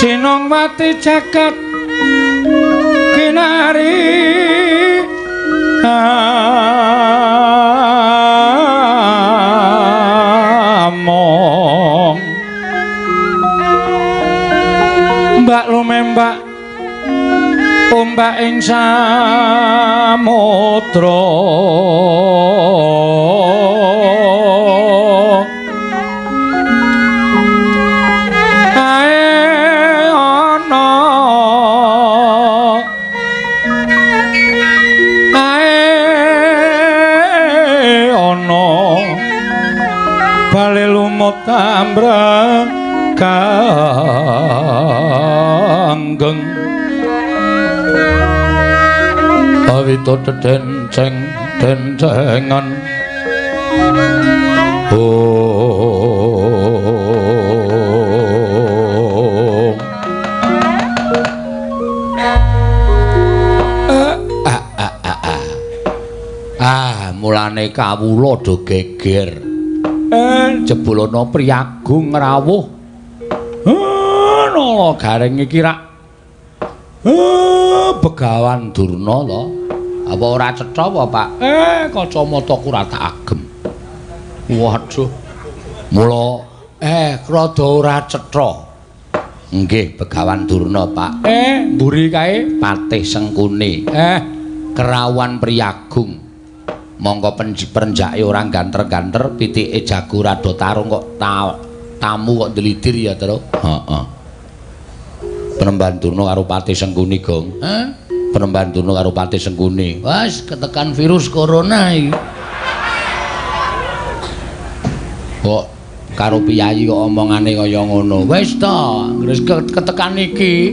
Sinongwati jagat kinari. Mbak lumembak ombak ing samudra. Ae ana, ae ana bale lumut ambrek kanggeng. Awito dedenceng dencengan. Oh. Ah, mulane kawula do geger. Jebul ana priyagung rawuh. Nala Gareng iki rak Begawan Durna to. Apa ora cetha apa, Pak? Kacamataku ora tak agem. Waduh. Mula rada ora cetha. Nggih, Begawan Durna, Pak. Mburi kae Patih Sengkuni. Kerawan priyagung. Mongko perenjake ora ganter-ganter, pitike jago rada tarung kok tamu kok ndelidir ya, Tru. Heeh. Penemban Durna karo Patih Sengkuni, Gong. Penemban Durna karo Patih Sengkuni. Wes ketekan virus corona iki. Kok karo piyayi kok omongane kaya ngono. Wis ta, wis ketekan iki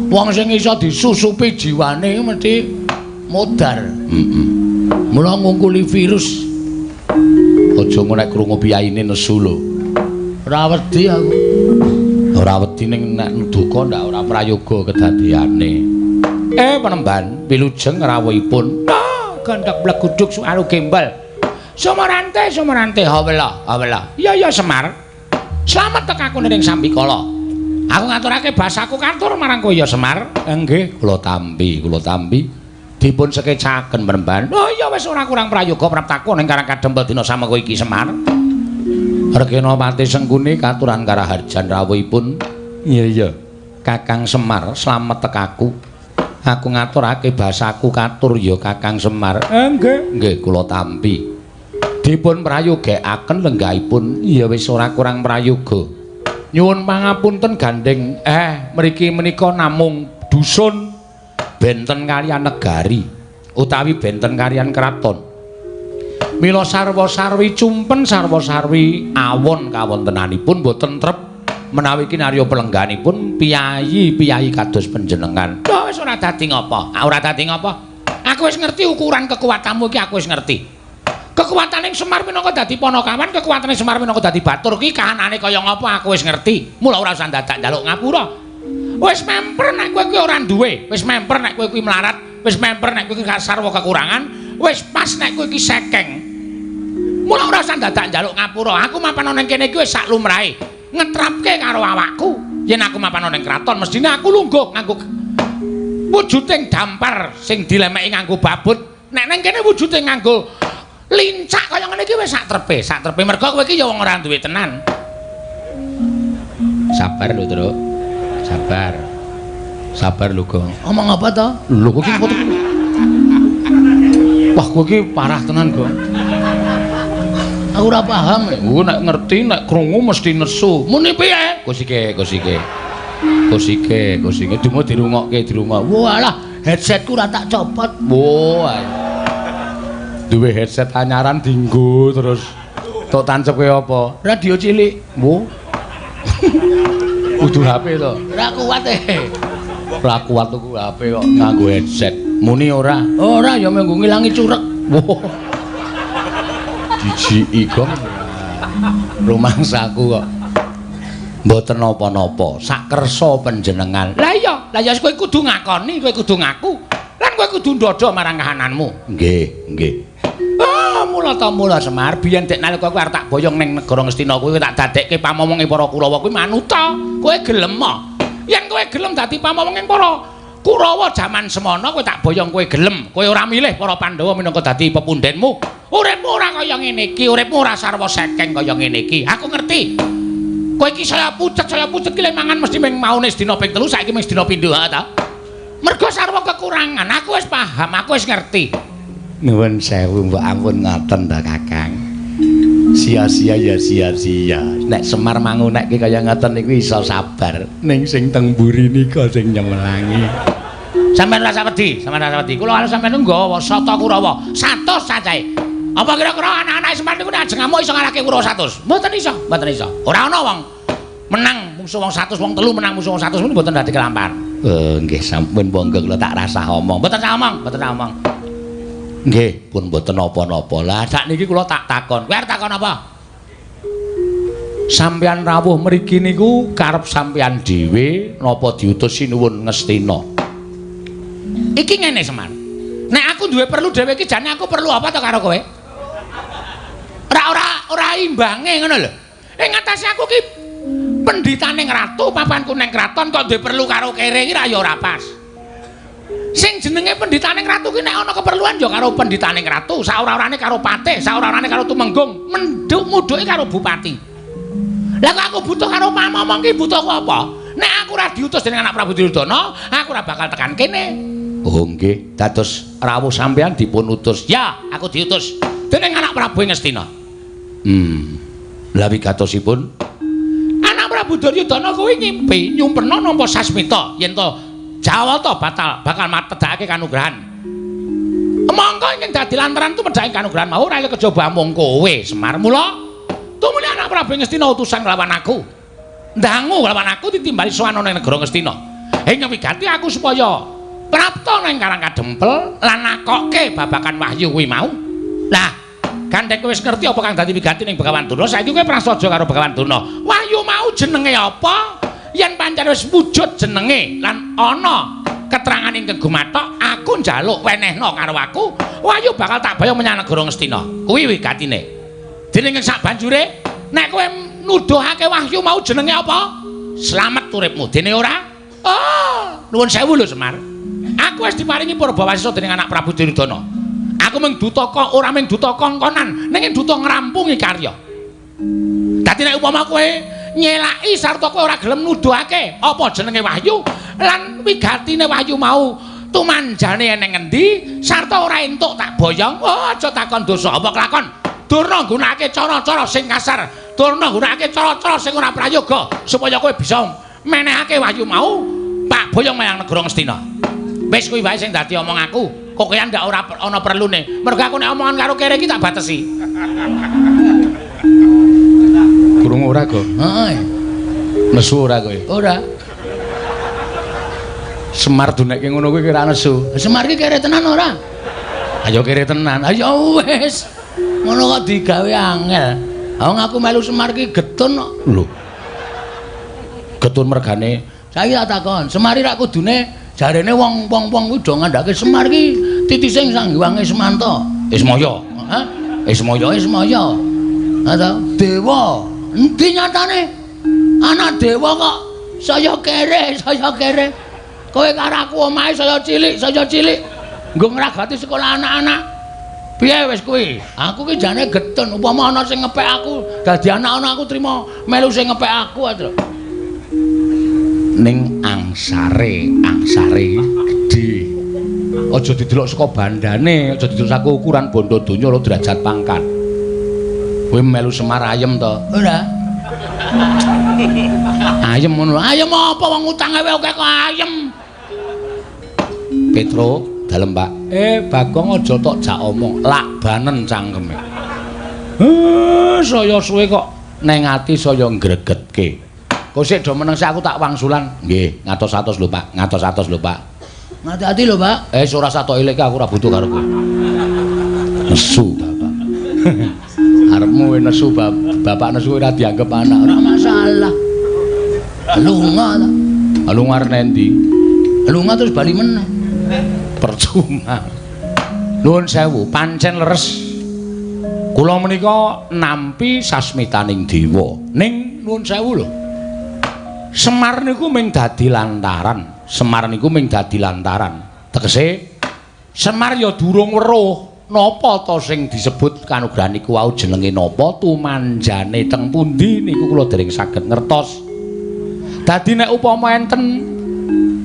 wong sing iso disusupi jiwane mesti modar. Heeh. Mula ngungkuli virus. Aja ngono nek krungu piyayine nesu lho. Ora wedi aku. Ora wedi ning nek duka ndak ora prayoga kedadeane. Penemban wilujeng rawuhipun. Gandhak bleguduk suaru gembal. Sumarante, sumarante, hawela, hawela. Iya ya Semar. Slamet tekaku ning sambikala. Aku ngaturake basaku katur marang kowe ya Semar. Nggih, kula tampi, kula tampi. Dipun sekecaken penemban. Oh iya wis ora kurang prayoga praptaku ning Karang Kadempel dina samengko iki Semar. Rekena Patih Sengkuni katuran karaharjan rawuhipun. Iya iya. Kakang Semar, slamet tekaku. Aku ngaturake basaku katur ya Kakang Semar. Nggih, nggih kula tampi. Dipun prayogekaken lenggahipun. Ya wis ora kurang prayoga. Nyuwun pangapunten gandeng. Mriki menika namung dusun benten kaliyan negari utawi benten kaliyan kraton. Mila sarwa-sarwi cumpen sarwa-sarwi awon kawontenanipun boten trep menawi kinarya pelengganipun piyayi-piyayi kados panjenengan. Lho wis ora dadi ngapa? Ora dadi ngapa? Aku wis ngerti ukuran kekuatanmu iki, aku wis ngerti. Kekuatane Semar minangka dadi panakawan, kekuatane Semar minangka dadi batur ki kahanane kaya ngapa aku wis ngerti. Mula ora usah dadak njaluk ngapura. Wis memper nek kowe kuwi ora duwe, wis memper nek kowe kuwi melarat, wis memper nek kowe kuwi sarwa kekurangan, wis pas nek kowe iki sekeng. Mula ora usah dadak njaluk ngapura. Aku mapan ana ning kene iki wis sak lumrahe. Ngetrapke karo awakku. Yen aku mapan ana ning kraton mestine aku lungguh nganggo wujuding dampar sing dilemeki nganggo babut. Nek ning kene wujude nganggo lincak kaya ngene iki wis sak trepe, sak trepe mergo kowe iki ya wong ora duwe tenan. Sabar lho, Truk. Sabar. Sabar lho, Gong. Omong apa to? Lho kowe iki wah, kowe iki parah tenan, Gong. Aku ora paham. Ku nek ngerti nek krungu mesti nesu. Muni piye? Kusike, kusike. Kusike, kusike dumo dirungokke, dirungok. Walah, headsetku ora tak copot. Wah. Duwe headset anyaran dinggo terus tok tancepke apa? Radio cilik. Wo. Kudu HP to. Ora kuat e. Ora kuat tuku HP kok nganggo headset. Muni ora? Ora ya menggo ngilangi curek. Wo. Jijiki kok. Rumangsaku kok. Mboten napa-napa, sakersa panjenengan. Lah iya, lah ya kowe kudu ngakoni, kowe kudu ngaku. Lan kowe kudu ndodho marang kahananmu. Nggih, nggih. Ah, mula ta mula Semar, biyen dek nalika kowe arep tak boyong ning negara Ngastina kuwi tak dadekke pamomonge para Kurawa kuwi manuta. Kowe gelem ah? Yen kowe gelem dadi pamomonge para Kurawa jaman semono kowe tak boyong kowe gelem. Kowe ora milih para Pandhawa minangka dadi pepundhenmu. Uripmu ora kaya ngene iki, uripmu ora sarwa sekeng kaya ngene iki. Aku ngerti. Kowe iki saya pucet ki lek mangan mesti ming maune sedina ping 3, saiki ming sedina pindho ha ta. Mergo sarwa kekurangan, aku wis paham, aku wis ngerti. Nuwun sewu mbok ampun ngoten ta Kakang. Sia-sia ya sia-sia. Nek Semar mangunekke kaya ngoten niku iso sabar. Ning sing teng mburi nika sing nyemelangi. Sampeyan ora usah wedi, sampeyan ora usah wedi. Kula karo sampeyan nggawa sata Kurawa 100 cacahe. Apa kira-kira anak-anak Semar niku nek ajeng ngamuk iso ngalahke Kurawa 100? Mboten iso, mboten iso. Ora ana wong menang musuh wong 100, wong 3 menang musuh wong 100 niku mboten dadi kelampahan. Nggih sampun monggo kula tak rasah omong. Mboten sah omong, mboten sah omong. Nggih, pun mboten napa-napa. Lah sakniki kula tak takon. Kowe arep takon apa? Sampeyan rawuh mriki niku karep sampeyan dhewe napa diutus Sinuwun Ngastina? Iki ngene Semar. Nek aku duwe perlu dhewe iki jane aku perlu apa to karo kowe? Ora imbange ngono lho. Ing ngatasé aku ki pendhitaning ratu, papanku ning kraton kok duwe perlu karo kere iki ra ya ora pas. Sing jenenge pendhitaning ratu ki nek ana keperluan ya karo pendhitaning ratu, saora-orane karo patih, saora-orane karo tumenggung, menduk-mudhuke karo bupati. Lah kok aku butuh karo pamomong ki butuhku apa? Nek aku ora diutus dening anak Prabu Duryudana, aku ora bakal tekan kene. Oh nggih, dados rawuh sampeyan dipun utus. Ya, aku diutus dening anak Prabu Ngastina. Lah wigatosipun anak Prabu Duryudana kuwi ngimpi nyumpena nampa sasmita yen to Jawata batal bakal matedhakake kanugrahan. Mongko ingkang dadi lantaran tumedhake kanugrahan mau ora kejaba amung kowe Semar. Mula tumuli anak Prabu Ngastina utusan nglawan aku. Ndangu nglawan aku ditimbali sowan ana ning negara Ngastina. Ing wigati aku supaya prapta nang Karang Kadempel lan nakokke babakan wahyu kuwi mau. Lah, gandeng kowe wis ngerti apa kang dadi wigati ning Begawan Durna, saiki kowe prasaja karo Begawan Durna. Wahyu mau jenenge apa? Yen pancen wis wujud jenenge lan ana keterangan ingkang gumathok, aku njaluk wenehna karo aku, wahyu bakal tak bayang menyang negara Ngastina. Kuwi wigatine. Dening ing sak banjure, nek kowe nuduhake wahyu mau jenenge apa? Slamet uripmu. Dene ora? Oh, nuwun sewu lho Semar. Aku wis diparingi purbawasisa dening anak Prabu Duryudana. Aku mung duta kok ora mung duta kongkonan, ning duta ngrampungi karya. Dadi nek upama kowe nyelaki sarta kowe ora gelem nuduhake apa jenenge wahyu lan wigatine wahyu mau tumanjane eneng endi sarta ora entuk tak boyong, oh aja takon dosa apa kelakon. Durna nggunakake cara-cara sing kasar, durna nggunakake cara-cara sing ora prayoga supaya kowe bisa menehake wahyu mau tak boyong menyang negara Ngastina. Wis kuwi wae sing dadi omong aku. Kok kowe ndak ora ana perlune. Mergo aku nek omongan karo kere iki tak batesi. Krungu ora, Go? Heeh. Nesu ora kowe? Ora. Semar dunekke ngono kuwi kira nesu. Semar iki kere tenan ora? Ayo kere tenan. Ayo wis. Ngono kok digawe angel. Wong aku melu Semar iki getun kok. Lho. Getun mergane. Saiki tak takon, Semar iki rak kudune jarene wong-wong kuwi do ngandhake Semar iki titise Sang Hyang Ismanta. Ismaya. Hah? Ismaya. Ismaya. Ha ta? Dewa. Endi nyatane? Anak dewa kok saya kere, saya kere. Kowe karo aku omahe saya cilik, saya cilik. Nggo ngragati sekolah anak-anak. Piye wis kuwi? Aku ki jane getun, upama ana sing ngepek aku, dadi anak-anak aku trima melu sing ngepek aku aja. Ning angsare, angsare gedhe. Aja didelok saka bandane, aja didelok saka ukuran bondo donya ora derajat pangkat. Kowe melu Semar ayem to? Ora. Ayem ngono. Ayem apa wong utange wae akeh kok ayem. Petro, dalem Pak. Bagong aja tok jak omong, lakbanen cangkeme. Saya suwe kok neng ati saya ngregetke. Kok sik do meneng sik aku tak wangsulan. Nggih, ngatos-atos lho Pak, ngatos-atos lho Pak. Ngati-ati lho Pak. Ora satok eleke aku ora butuh karo kowe. Nesu bapak. Arepmu nesu bapak nesu ora dianggep anak, ora masalah. Lunga ta. Lunga arep endi? Lunga terus bali meneh. Percuma. Nuwun sewu, pancen leres. Kula menika nampi sasmitaning dewa. Ning nuwun sewu lho. Semar niku mung dadi lantaran. Semar niku mung dadi lantaran. Tegese Semar ya durung weruh. Napa to sing disebut kanugrahan niku wau jenenge napa, tumanjane teng pundi niku kula dereng saged ngertos. Dadi nek upama enten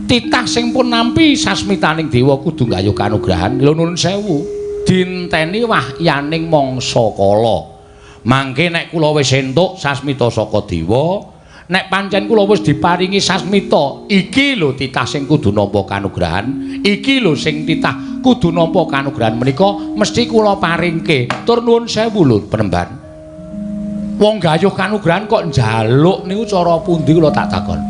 titah sing pun nampi sasmitaning dewa kudu nggayuh kanugrahan, lho nuwun sewu, dinteni wahyaning mangsa kala. Mangke nek kula wis entuk sasmita saka dewa, nek pancen kula wis diparingi sasmita, iki lho titah sing kudu nampa kanugrahan, iki lho sing titah kudu nampa kanugrahan menika mesti kula paringke. Tur nuwun sewu lho penemban. Wong gayuh kanugrahan kok njaluk niku cara pundi kula tak takon.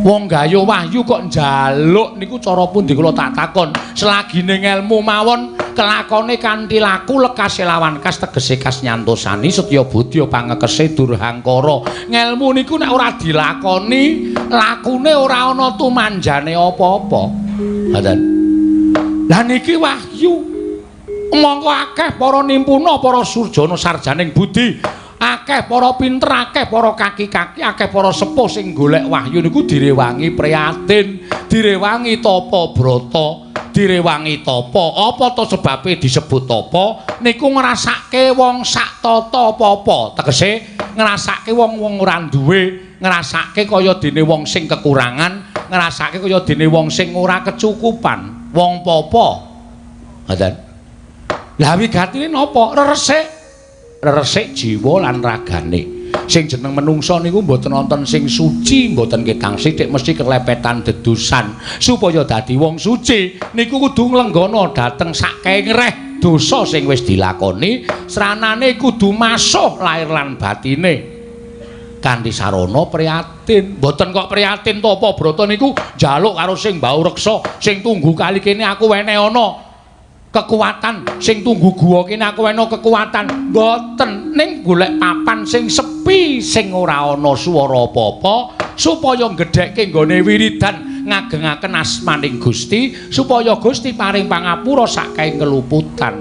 Wong gayuh wahyu kok njaluk niku cara pundi kula tak takon. Selagine ngelmu mawon kelakone kanthi laku lekase lawan kas tegese kas nyantosani setya budya pangekese durhangkara. Ngelmu niku nek ora dilakoni, lakune ora ana tumanjane apa-apa. Ngoten. Lah niki wahyu. Mongko akeh para nimpuna, para surjana sarjaning budi, akeh para pinter, akeh para kaki-kaki, akeh para sepuh sing golek wahyu niku direwangi prihatin, direwangi tapa brata, direwangi tapa. Apa to sebabe disebut tapa? Niku ngrasake wong sak tata apa-apa. Tegese ngrasake wong-wong ora duwe, ngrasake kaya dene wong sing kekurangan, ngrasake kaya dene wong sing ora kecukupan, wong popo. Ngoten. Lah wigatine napa? Reresik. Reresik jiwa lan ragane. Sing jeneng menungsa niku mboten wonten sing suci, mboten ketang sithik mesti kelepetan dedusan. Supaya dadi wong suci niku kudu nglenggana dhateng saking reh dosa sing wis dilakoni, sranane kudu masuh lahir lan batine. Kanthi sarana prihatin. Mboten kok prihatin tapa brata niku njaluk karo sing mbau reksa, sing tunggu kali kene aku wene ana kekuatan, sing tunggu guwa kene aku wene kekuatan. Mboten, ning golek papan sing sepi, sing ora ana swara apa-apa, supaya ngedhekke nggone wiridan ngagengaken asmaning Gusti, supaya Gusti paring pangapura saking keluputan.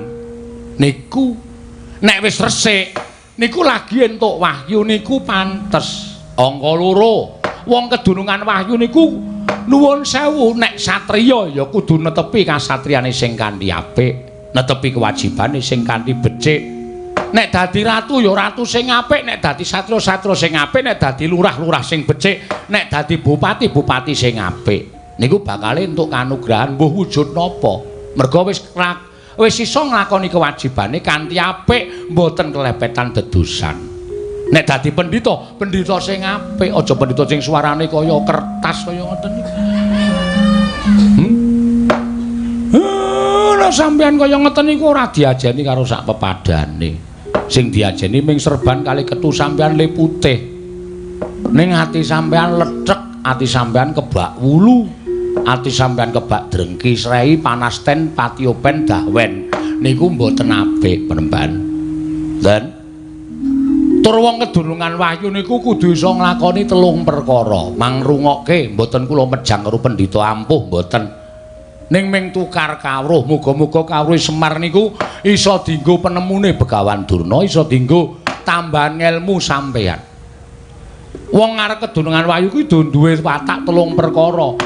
Niku nek wis resik niku lagi entuk wahyu niku pantes. Angka loro, wong kedunungan wahyu niku nuwun sewu, nek satriya ya kudu netepi kasatriyane sing kanthi apik, netepi kewajibane sing kanthi becik. Nek dadi ratu ya ratu sing apik, nek dadi satria-satria sing apik, nek dadi lurah-lurah sing becik, nek dadi bupati-bupati sing apik. Niku bakale entuk kanugrahan mbuh wujud napa. Merga wis iso nglakoni kewajibane kanthi apik, mboten kelepetan dedusan. Nek dadi pendhita, pendhita sing apik, aja pendhita sing suarane kaya kertas kaya ngoten niku. Lah sampean kaya ngoten niku ora diajeni karo sak pepadane. Sing diajeni ming serban kali ketu sampean le putih. Ning ati sampean lethek, ati sampean kebak wulu, ati sampean kebak drengki srei panasten patiopen dahwen. Niku mboten apik penemban. Dan tur wong kedunungan wahyu niku kudu iso nglakoni telung perkara. Mangrungokke mboten kula mejang karo pendhita ampuh mboten. Ning ming tukar kawruh, muga-muga kawruh Semar niku iso dienggo penemune Begawan Durna, iso dienggo tambahan ngelmu sampeyan. Wong arep kedunungan wahyu kuwi duwe watak telung perkara.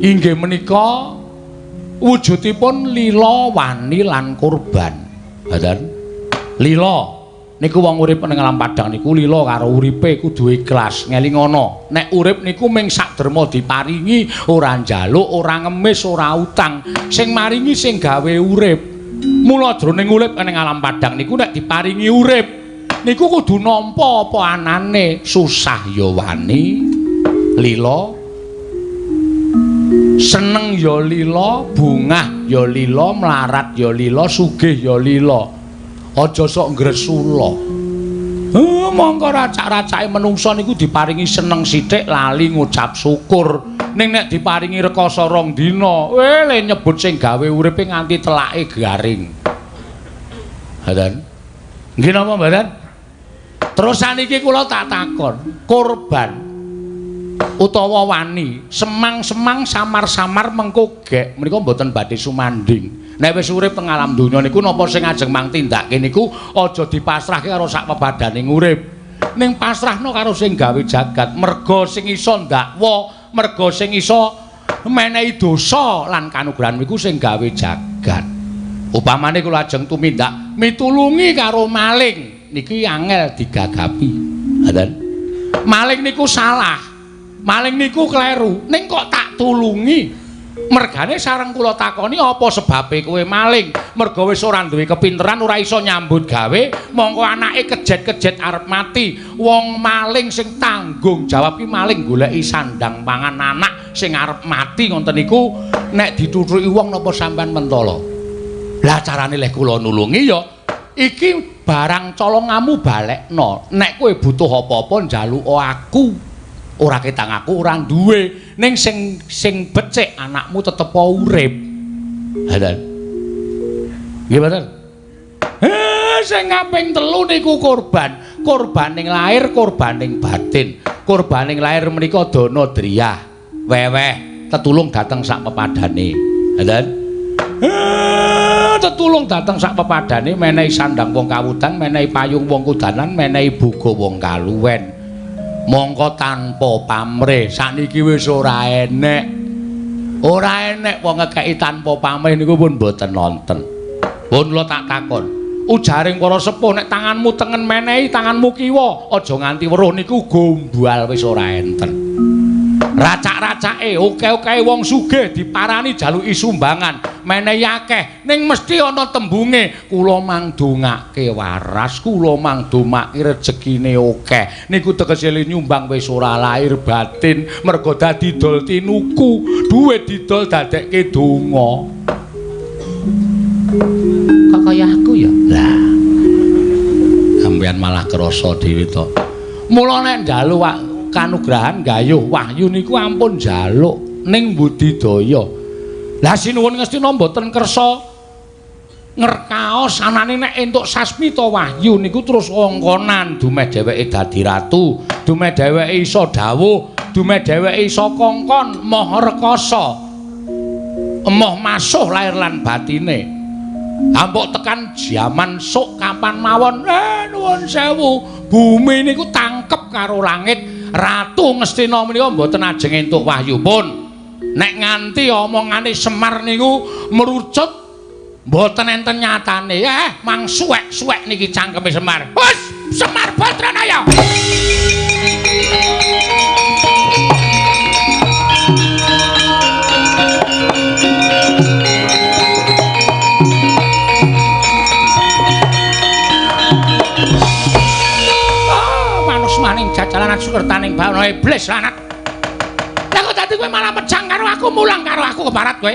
Inggih menika wujudipun lila, wani lan kurban. Ngoten. Lila niku wong urip ning alam padang niku lila karo uripe kudu ikhlas, ngelingono. Nek urip niku ming sak derma diparingi, ora njaluk, ora ngemis, ora utang. Sing maringi sing gawe urip. Mula jroning urip ning alam padang niku nek diparingi urip niku kudu nampa apa anane, susah ya wani, lila, seneng ya lila, bungah ya lila, mlarat ya lila, sugih ya lila. Aja sok ngresula. Mongko racak-racake menungsa niku diparingi seneng sithik lali ngucap syukur. Ning nek diparingi rekoso rong dina, le nyebut sing gawe uripe nganti telake garing. Ngoten. Nggih napa mboten? Terus saniki kula tak takon, korban utawa wani, semang-semang samar-samar mengko gek menika mboten badhe sumanding. Nek wis urip teng alam donya niku napa sing ajeng mang tindake niku aja dipasrahke karo sak pebadaning urip. Ning pasrahno karo sing gawe jagat, merga sing iso ndakwa, merga sing iso menehi dosa lan kanugrahan niku sing gawe jagat. Upamane kula ajeng tumindak mitulungi karo maling niki angel digagapi. Ngoten. Maling niku salah. Maling niku kleru. Ning kok tak tulungi? Mergane sareng kula takoni apa sebabe kowe maling? Merga wis ora duwe kepinteran, ora iso nyambut gawe, mongko anake kejet-kejet arep mati. Wong maling sing tanggung jawab ki maling goleki sandang pangan anak sing arep mati ngoten niku nek dituthuki wong napa sampean mentala? Lah carane leh kula nulungi ya iki barang colongamu balekno. Nek kowe butuh apa-apa njaluka aku. Ora ketang aku ora duwe, ning sing becik anakmu tetep urip. Ngoten. Nggih mboten? Sing kaping 3 niku korban. Korbaning lahir, korbaning batin. Korbaning lahir menika dana driyah, weweh, tetulung dateng sak pepadane. Ngoten. Tetulung dateng sak pepadane, menehi sandang wong kawudan, menehi payung wong kudanan, menehi boga wong kaluwen. Mongko tanpa pamrih sakniki wis ora enek. Ora enek wong ngekeki tanpa pamrih niku pun mboten nonten. Pun kula tak takon, ujaring para sepuh nek tanganmu tengen menehi tanganmu kiwa, aja nganti weruh niku gombal wis ora enten. Racak-racake oke-oke wong sugih diparani jaluki sumbangan, menehi akeh, ning mesti ana tembunge kula mangdongake waras, kula mangdomake rejekine akeh. Niku tegese nyumbang wis ora lahir batin, merga dadi dol tinuku, duit didol dadekke donga. Kok kaya aku ya? Lah. Sampeyan malah krasa dhewe to. Mula nek njaluk kanugrahan gayuh wahyu niku ampun njaluk ning budidaya. Lah sinuwun Ngastina mboten kersa ngerkaos anane nek entuk sasmita wahyu niku terus kongkonan dumeh dheweke dadi ratu, dumeh dheweke iso dawuh, dumeh dheweke iso kongkon moh rekasa. Emoh masuh lahir lan batine. Ampuk tekan jaman sok kapan mawon, nuwun sewu, bumi niku tangkep karo langit. Ratu Ngastina menika mboten ajeng entuk wahyu pun. Nek nganti omongane Semar niku merucut mboten enten nyatane. Mang suwek-suwek niki cangkeme Semar. Hus, Semar Badranaya. Maning jajalanan sukertaning bawana iblis lanat. Lah kok dadi kowe malah mejang karo aku, mulang karo aku kebarat kowe.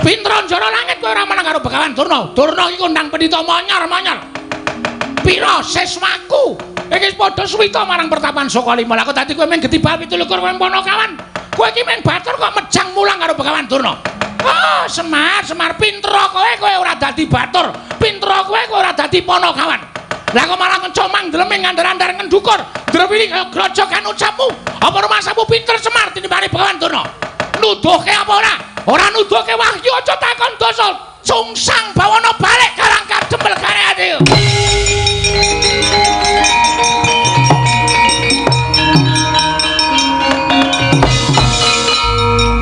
Pinter njara langit kowe ora menang karo Begawan Durna. Durna iki kondang pendhita monyor-monyor. Pira siswaku? Iki padha suwita marang pertapan Sukalima. Lah kok dadi kowe mung getibal 27 kowe Panakawan. Kowe iki mung batur kok mejang mulang karo Begawan Durna. Oh, Semar, Semar pinter kowe, kowe ora dadi batur. Pinter kowe, kowe ora dadi Panakawan. Lah kok malah ngecomang ndleming ngandar-andar ngendukur. Drewili kaya grojogan ucapmu. Apa rumasamu pinter Semar tinimbane Begawan Durna? Nuduhke apa ora? Ora nuduhke wahyu aja takon dosa. Sungsang bawana balik karang kadempel kare ati.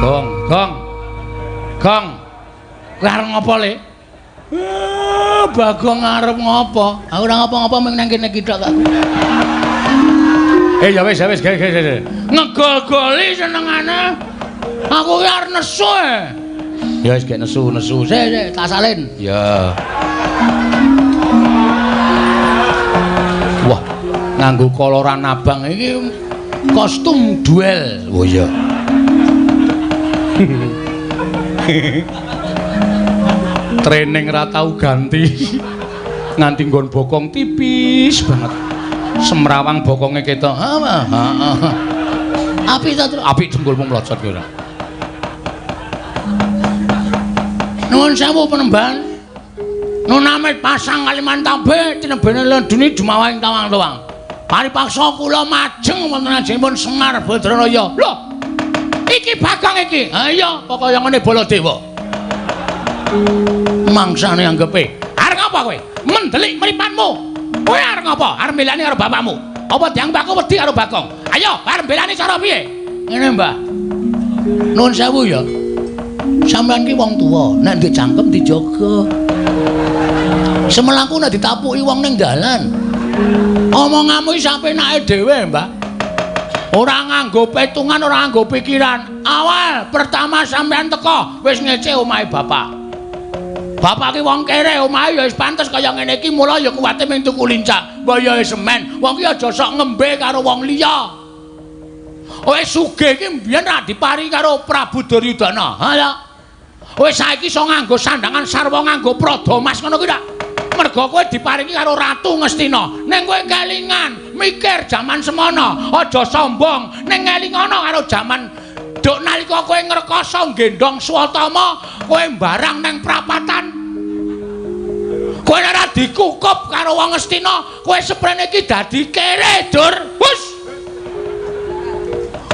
Gong, gong. Gong. Kowe arep ngopo le? Bagong arep ngopo? Aku ora ngopo-ngopo mung nang kene iki tok aku. Ya wis, ya wis, ge. Ngegol-goli senengane. Aku ki arep nesu. Ya wis gek nesu-nesu. Sik, sik, tak salin. Ya. Wah, nganggo koloran abang iki kostum duel. Oh iya. Training ra tau ganti. Nganti nggon bokong tipis banget. Semrawang bokonge ketok. Heeh. Apik ta, Tru? Apik dengkulmu mlocot ki ora. Nuwun sewu penemban. Nunamit pasang Kalimantabe tinebene lendune jumawahing tawang-tawang. Paripaksa kula majeng wonten ajengipun Semar Badranaya. Lho. Iki Bagong iki. Ha iya, pokoke ngene Baladewa. Mangsane anggepe. Arep ngapa kowe? Mendelik mripanmu. Kowe arep ngapa? Arep mbelani karo bapakmu. Apa dianggep aku wedi karo Bagong? Ayo, arep mbelani cara piye? Ngene, Mbah. Nuwun sewu ya. Sampeyan ki wong tuwa, nek ndek cangkem dijaga. Semelangku nek ditapuki wong ning dalan. Omonganmu iki sapenake dhewe, Mbah. Ora nganggo petungan, ora nganggo pikiran. Awal pertama sampean teko wis ngece omahe bapak. Bapak ki wong kere, omahe ya wis pantes kaya ngene iki, mula ya kuwate mung tuku lincak. Mbah ya semen, wong ki aja sok ngembe karo wong liya. Wis sugih iki mbiyen ra dipari karo Prabu Duryudana. Ha ya. Wis saiki iso nganggo sandangan sarwa nganggo prada mas ngono kuwi ta. Mergo kowe diparingi karo Ratu Ngastina. Ning kowe kelingan mikir jaman semono, aja sombong. Ning ngelingono karo jaman duk nalika kowe ngrekasa nggendhong Swatama, kowe mbarang ning prapatan. Kowe ora dikukup karo wong Ngastina, kowe seprene iki dadi kere, Dur. Hus.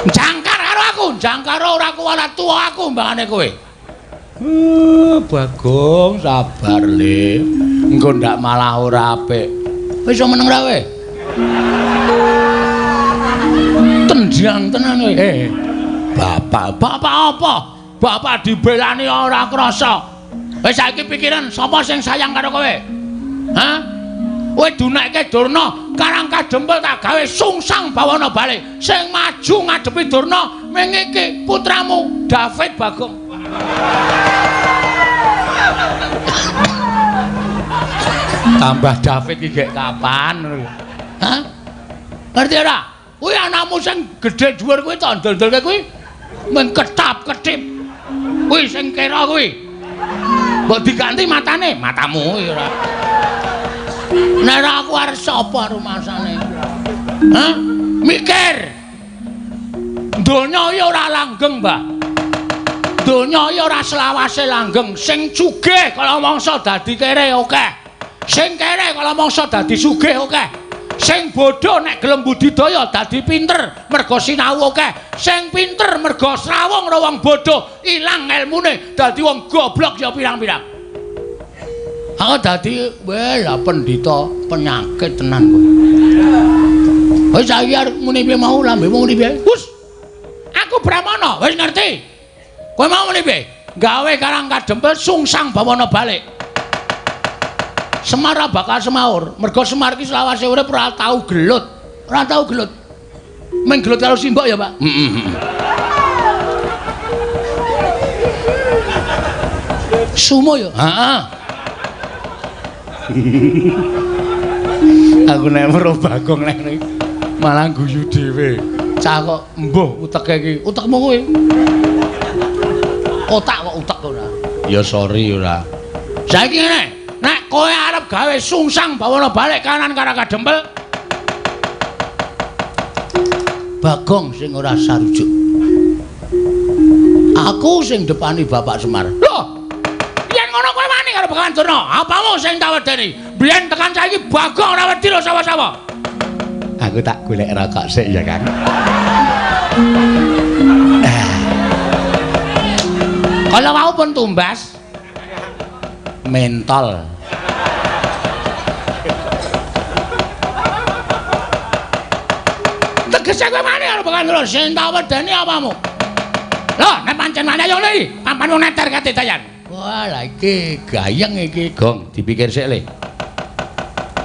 Jangkar karo aku, jangkar ora kuwalat tuwa aku mbangane kowe. Bagong sabar le. Engko ndak malah ora apik. Wis iso meneng ra kowe? Tendang tenan kowe. Bapak, bapak apa? Bapak dibelani ora krasa. Wis saiki pikiran sapa sing sayang karo kowe? Hah? Kowe dunekke Durna, Karang Kadempel tak gawe sungsang bawana bali. Sing maju ngadepi Durna ming iki putramu David Bagong. Tambah David iki gek kapan? Hah? Ngerti ora? Kuwi anakmu sing gedhe dhuwur kuwi tak ndol-ndolke kuwi mung ketap-ketip. Kuwi sing kira kuwi. Mbok diganti matane, matamu kuwi ora. Nek ora aku arep sapa rumasane? Hah? Mikir. Donya iki ora langgeng, Mbah. Donya iki ora selawase langgeng. Sing sugih kala mangsa dadi kere akeh. Sing kere kala mangsa dadi sugih akeh. Sing bodho nek gelem budidaya dadi pinter mergo sinau akeh. Sing pinter mergo srawung karo wong bodho ilang elmune dadi wong goblok ya pirang-pirang. Aku dadi weh lah pendhita penyakit tenan kowe. Wis saiki arep muni piye mau lambemu muni piye? Hus. Aku Brahmana, wis ngerti. Kowe mau muni piye? Gawe Karang Kadempel sungsang bawana balik. Semar ora bakal semaur, mergo Semar iki selawase urip ora tau gelut. Ora tau gelut. Mung gelut karo simbok ya, Pak. Heeh. Sumo ya? Heeh. Aku nek weruh Bagong nek malah guyu dhewe. Cah kok mbuh uteke iki. Utekmu kuwi. Otak kok utek ora. Ya sorry ora. Saiki ngene, nek kowe arep gawe sungsang bawana balik kanan Karang Kadempel, Bagong sing ora sarujuk. Aku sing depani Bapak Semar. Loh, yen ngono kowe wani karo Begawan Durna, apamu sing tak wedeni? Biyen tekan saiki Bagong ora wedi lho sawah-sawah. Aku tak golek rokok sik ya, Kang. Kalau mau pun tumbas mentol. Tegese kowe wani karo Begawan Durna, sing tak wedeni apamu? Loh, nek pancen wani ayo le, pampan wong neter kate dayan. Wah, lah iki gayeng iki, Gong, dipikir sik le.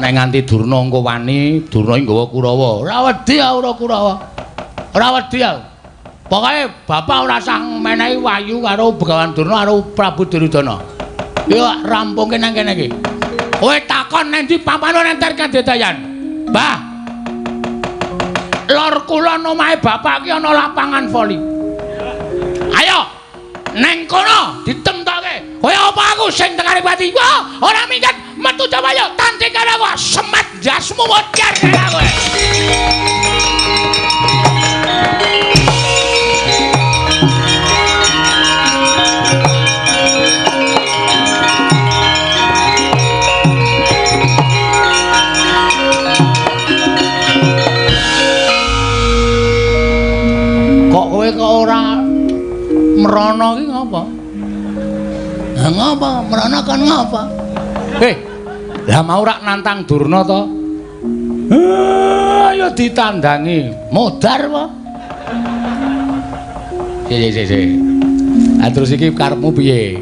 Nek nganti Durna engko wani, Durna iki nggawa Kurawa. Ora wedi aku ora Kurawa. Ora wedi aku. Pokoke bapak ora usah menehi wahyu karo Begawan Durna karo Prabu Duryudana. Yo rampungke nang kene iki. Kowe takon nang ndi papan nenter kadedayan. Mbah. Lor kulon omahe bapak ki ana lapangan voli. Ayo neng kono ditemtoke. Kowe apa aku sing tekane pati? Wah, ora minggat metu coba yo tanding karo aku. Semet jasmu modar karo kowe. Kok kowe kok ora mrono ki ngapa? Lah ngapa? Mrono kan ngapa? Lah mau rak nantang Durna to? Ayo ditandangi. Modar apa? Sik. Ah terus iki karepmu piye?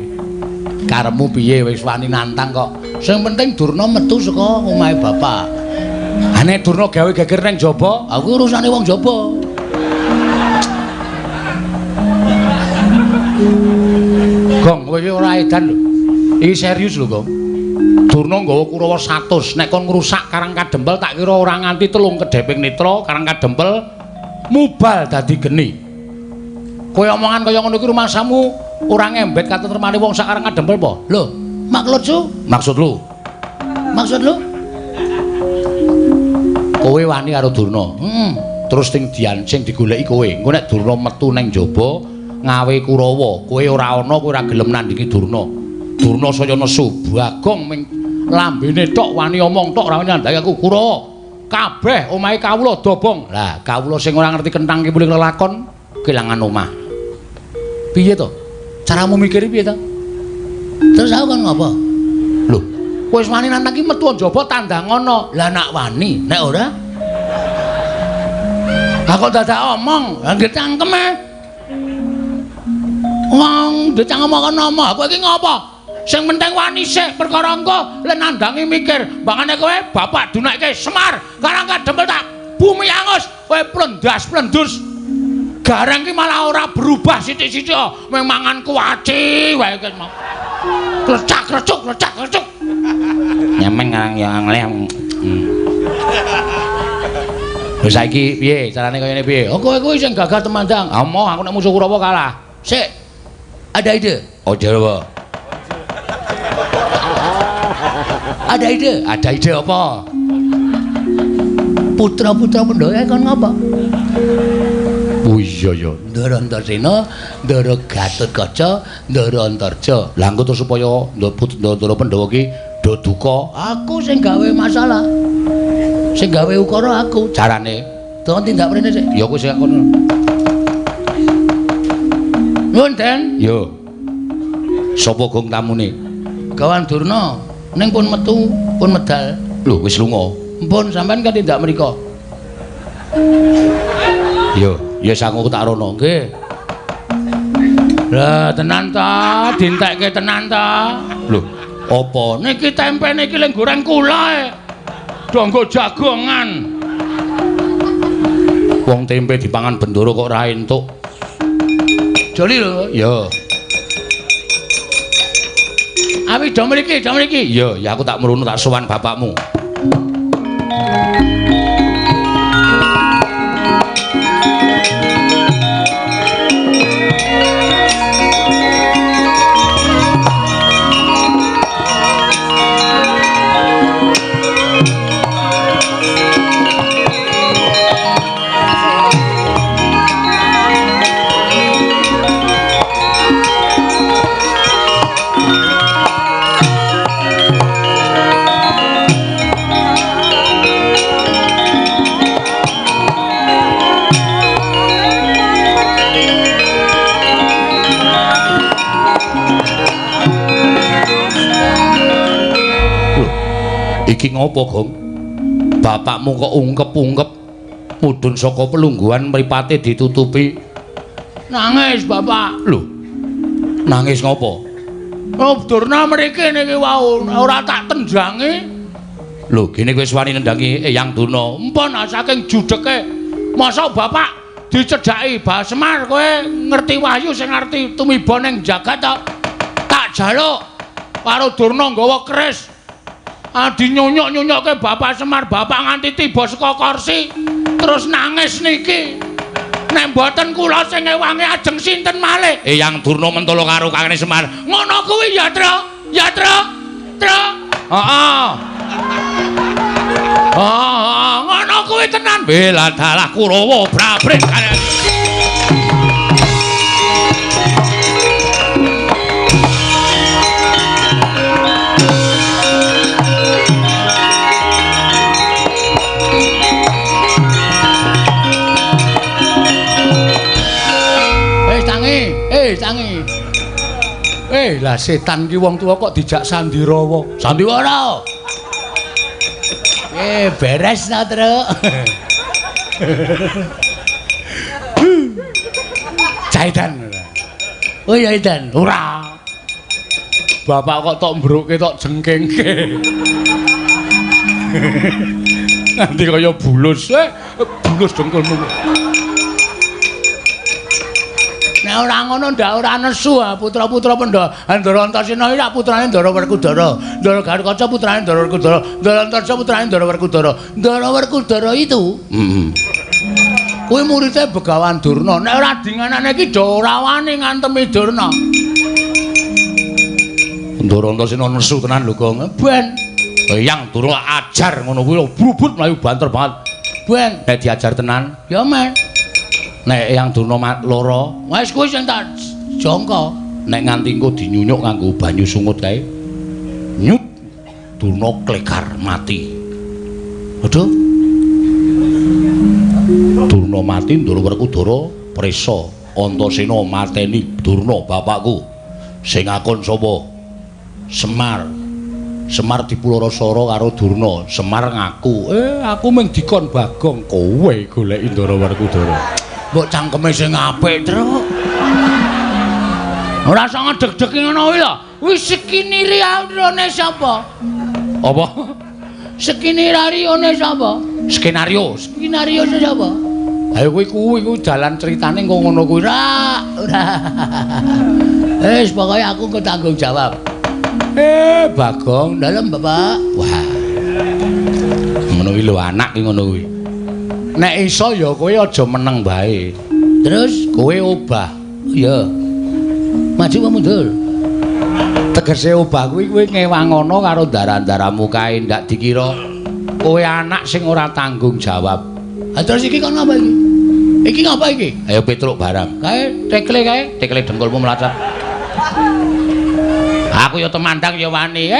Karepmu piye wis wani nantang kok Sing penting Durna metu saka omahe bapak. Ha nek Durna gawe geger nang jaba, aku urusane wong jaba. Gong, kowe iki ora edan lho. Iki serius lho, Gong. Durna nggawa Kurawa 100, nek kon ngrusak Karang Kadempel tak kira ora nganti 3 kedheping netra Karang Kadempel mubal dadi geni. Kowe omongan kaya ngono iki rumangsamu ora ngembet katentremane wong sak Karang Kadempel apa? Lho, maksud lu? Maksud lu? Maksud lu? Kowe wani karo Durna. Heeh. Terus sing dian sing digoleki kowe. Engko nek Durna metu nang jaba ngawe Kurawa, kowe ora ana, kowe ora gelem nandhingi Durna. Durna saya nesu, Bagong ming lambene tok wani omong tok ora wani nandhangi aku Kurawa. Kabeh omahe kawula dobong. Lah, kawula sing ora ngerti kenthang kipuling lelakon kelangan omah. Piye to? Caramu mikir piye to? Terus aku kan ngopo? Lho, kowe wis wani nantang ki metu njaba tandang ana. Lah nak wani, nek ora? Lah kok dadak omong, lah nggih cangkeme. Wong ndecang omong kono omong, kowe iki ngopo? Sing penting wani sik perkara engko le nandangi mikir, mbangane kowe bapak dunekke Semar, Karang Kadempel tak bumi angus, kowe plendas-plendus. Gareng ki malah ora berubah sithik-sithik, mung mangan kuaci wae ki mau. Klecak-klecuk, klecak-klecuk. Nyameng ngarang ya nglem. Lho saiki piye carane kaya ngene piye? Oh kowe kuwi sing gagah temandang. Amoh aku nek musuh Kurawa kalah. Sik. Ada ide? Ojo apa? Ada ide? Ada ide apa? Putra-putra Pandhawa kon ngapa? Oh iya ya. Ndara Antasena, Ndara Gatotkaca, Ndara Antarja. Lah engko terus supaya Ndara Pandhawa ki do duka, aku sing gawe masalah. Sing gawe ukara aku. Carane to tindak mrene sik. Ya kowe sing kono. Nuwun, Den. Yo. Sapa gong tamune? Gawan Durna. Ning pun metu, pun medal. Lho, wis lunga. Mpun sampean kan tindak mriko. Yo, ya sangu tak rono. Nggih. Lah tenan ta, dintekke tenan ta. Lho, apa? Niki tempe niki leng goreng kula e. Do nggo jagongan. Wong tempe dipangan bendoro kok ora entuk. Joli lho. Ya. Awi do mriki, do mriki. Iya, ya aku tak mrunu tak sowan bapakmu. Iki ngopo, Gong? Bapakmu kok ungkep-ungkep mudhun saka pelungguhan mripate ditutupi. Nangis, Bapak. Lho. Nangis ngopo? Oh, Durna mriki niki wau ora tak tendangi. Lho, gene kowe wis wani nendangi Eyang Durna. Empun saking judheke. Mosok Bapak dicedhaki Bah Semar kowe ngerti wahyu sing ngerti tumiba ning jagat to. Tak jaluk karo Durna nggawa keris. Adi nyunyuk-nyunyukke Bapak Semar, Bapak nganti tiba saka kursi terus nangis niki. Nek mboten kula sing ngewangi ajeng sinten malih? Eyang Durna mentolo karo kakane Semar. Ngono kuwi ya, Tru. Ya, Tru. Tru. Heeh. Heeh, ngono kuwi tenan. Bela dalah Kurawa brabret. Tangi. Lah setan ki wong tuwa kok dijak sandirawa. Sandiwara. Beres ta, Truk. Caitan. Oh ya, Idan. Ora. Bapak kok tok mbruke tok jengkengke. Nanti kaya bulus, bulus dengkulmu. Nek ora ngono ndak ora nesu putra-putra Pandhawa. Ndara Antasena iki putrane Ndara Werkudara. Ndara Garukaca putrane Ndara Werkudara. Ndara Antarja putrane Ndara Werkudara. Ndara Werkudara itu kuwi muridé Begawan Durna. Nek ora dinganane iki do ora wani ngantemi Durna. Ndara Antasena nesu tenan lho, Gong. Ben Eyang Durna ajar ngono kuwi brubut mlayu banter banget. Ben nek diajar tenan ya men. Nek Eyang Durna lara, wis kuwi sing tak jangka. Nek nganti engko dinyunyuk nganggo banyu sungut kae. Nyut Durna klegar mati. Aduh. Durna mati, Ndara Werkudara prisa. Antasena mateni Durna bapakku. Sing akon sapa? Semar. Semar dipulara-sara karo Durna. Semar ngaku, aku mung dikon Bagong, kowe goleki Ndara Werkudara. Mbok cangkeme sing apik, Truk. Ora usah ngedeg-degi ngono kuwi lho. Wis skinarione sapa? Apa? Skinarione sapa? Skenario, skenario sapa? Ayo kuwi kuwi dalan critane engko ngono kuwi ra. Ora. Wis pokoke aku engko tanggung jawab. Bagong, dalem Bapak. Wah. Ngono kuwi lho anak ki ngono kuwi. Nek iso ya kowe aja meneng bae. Terus kowe obah. Iya. Maju apa mundur? Tegese obah kuwi kowe ngewangono karo ndara-ndaramu kae ndak dikira kowe anak sing ora tanggung jawab. Ha terus iki kon ngapa iki? Iki ngapa iki? Ayo Petruk barang. Kae tekle kae, tekle dengkulmu mlacet. Aku ya temandang ya wani,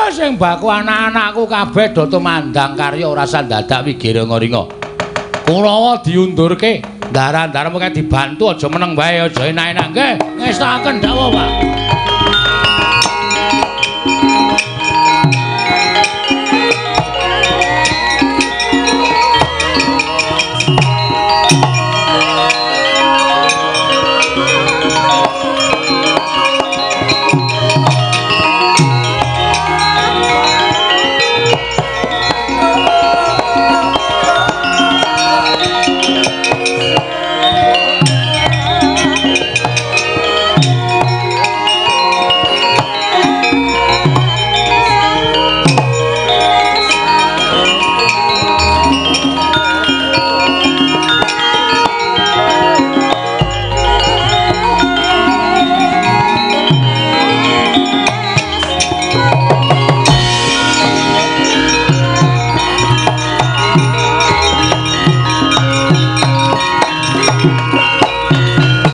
Sing baku anak-anakku kabeh do tumandang karya ora sandadak wigiringa-ringa. Kurawa diundurke, ndara-ndaramu kae dibantu aja meneng wae, aja enak-enak nggih. Ngestakaken dawuh, Pak.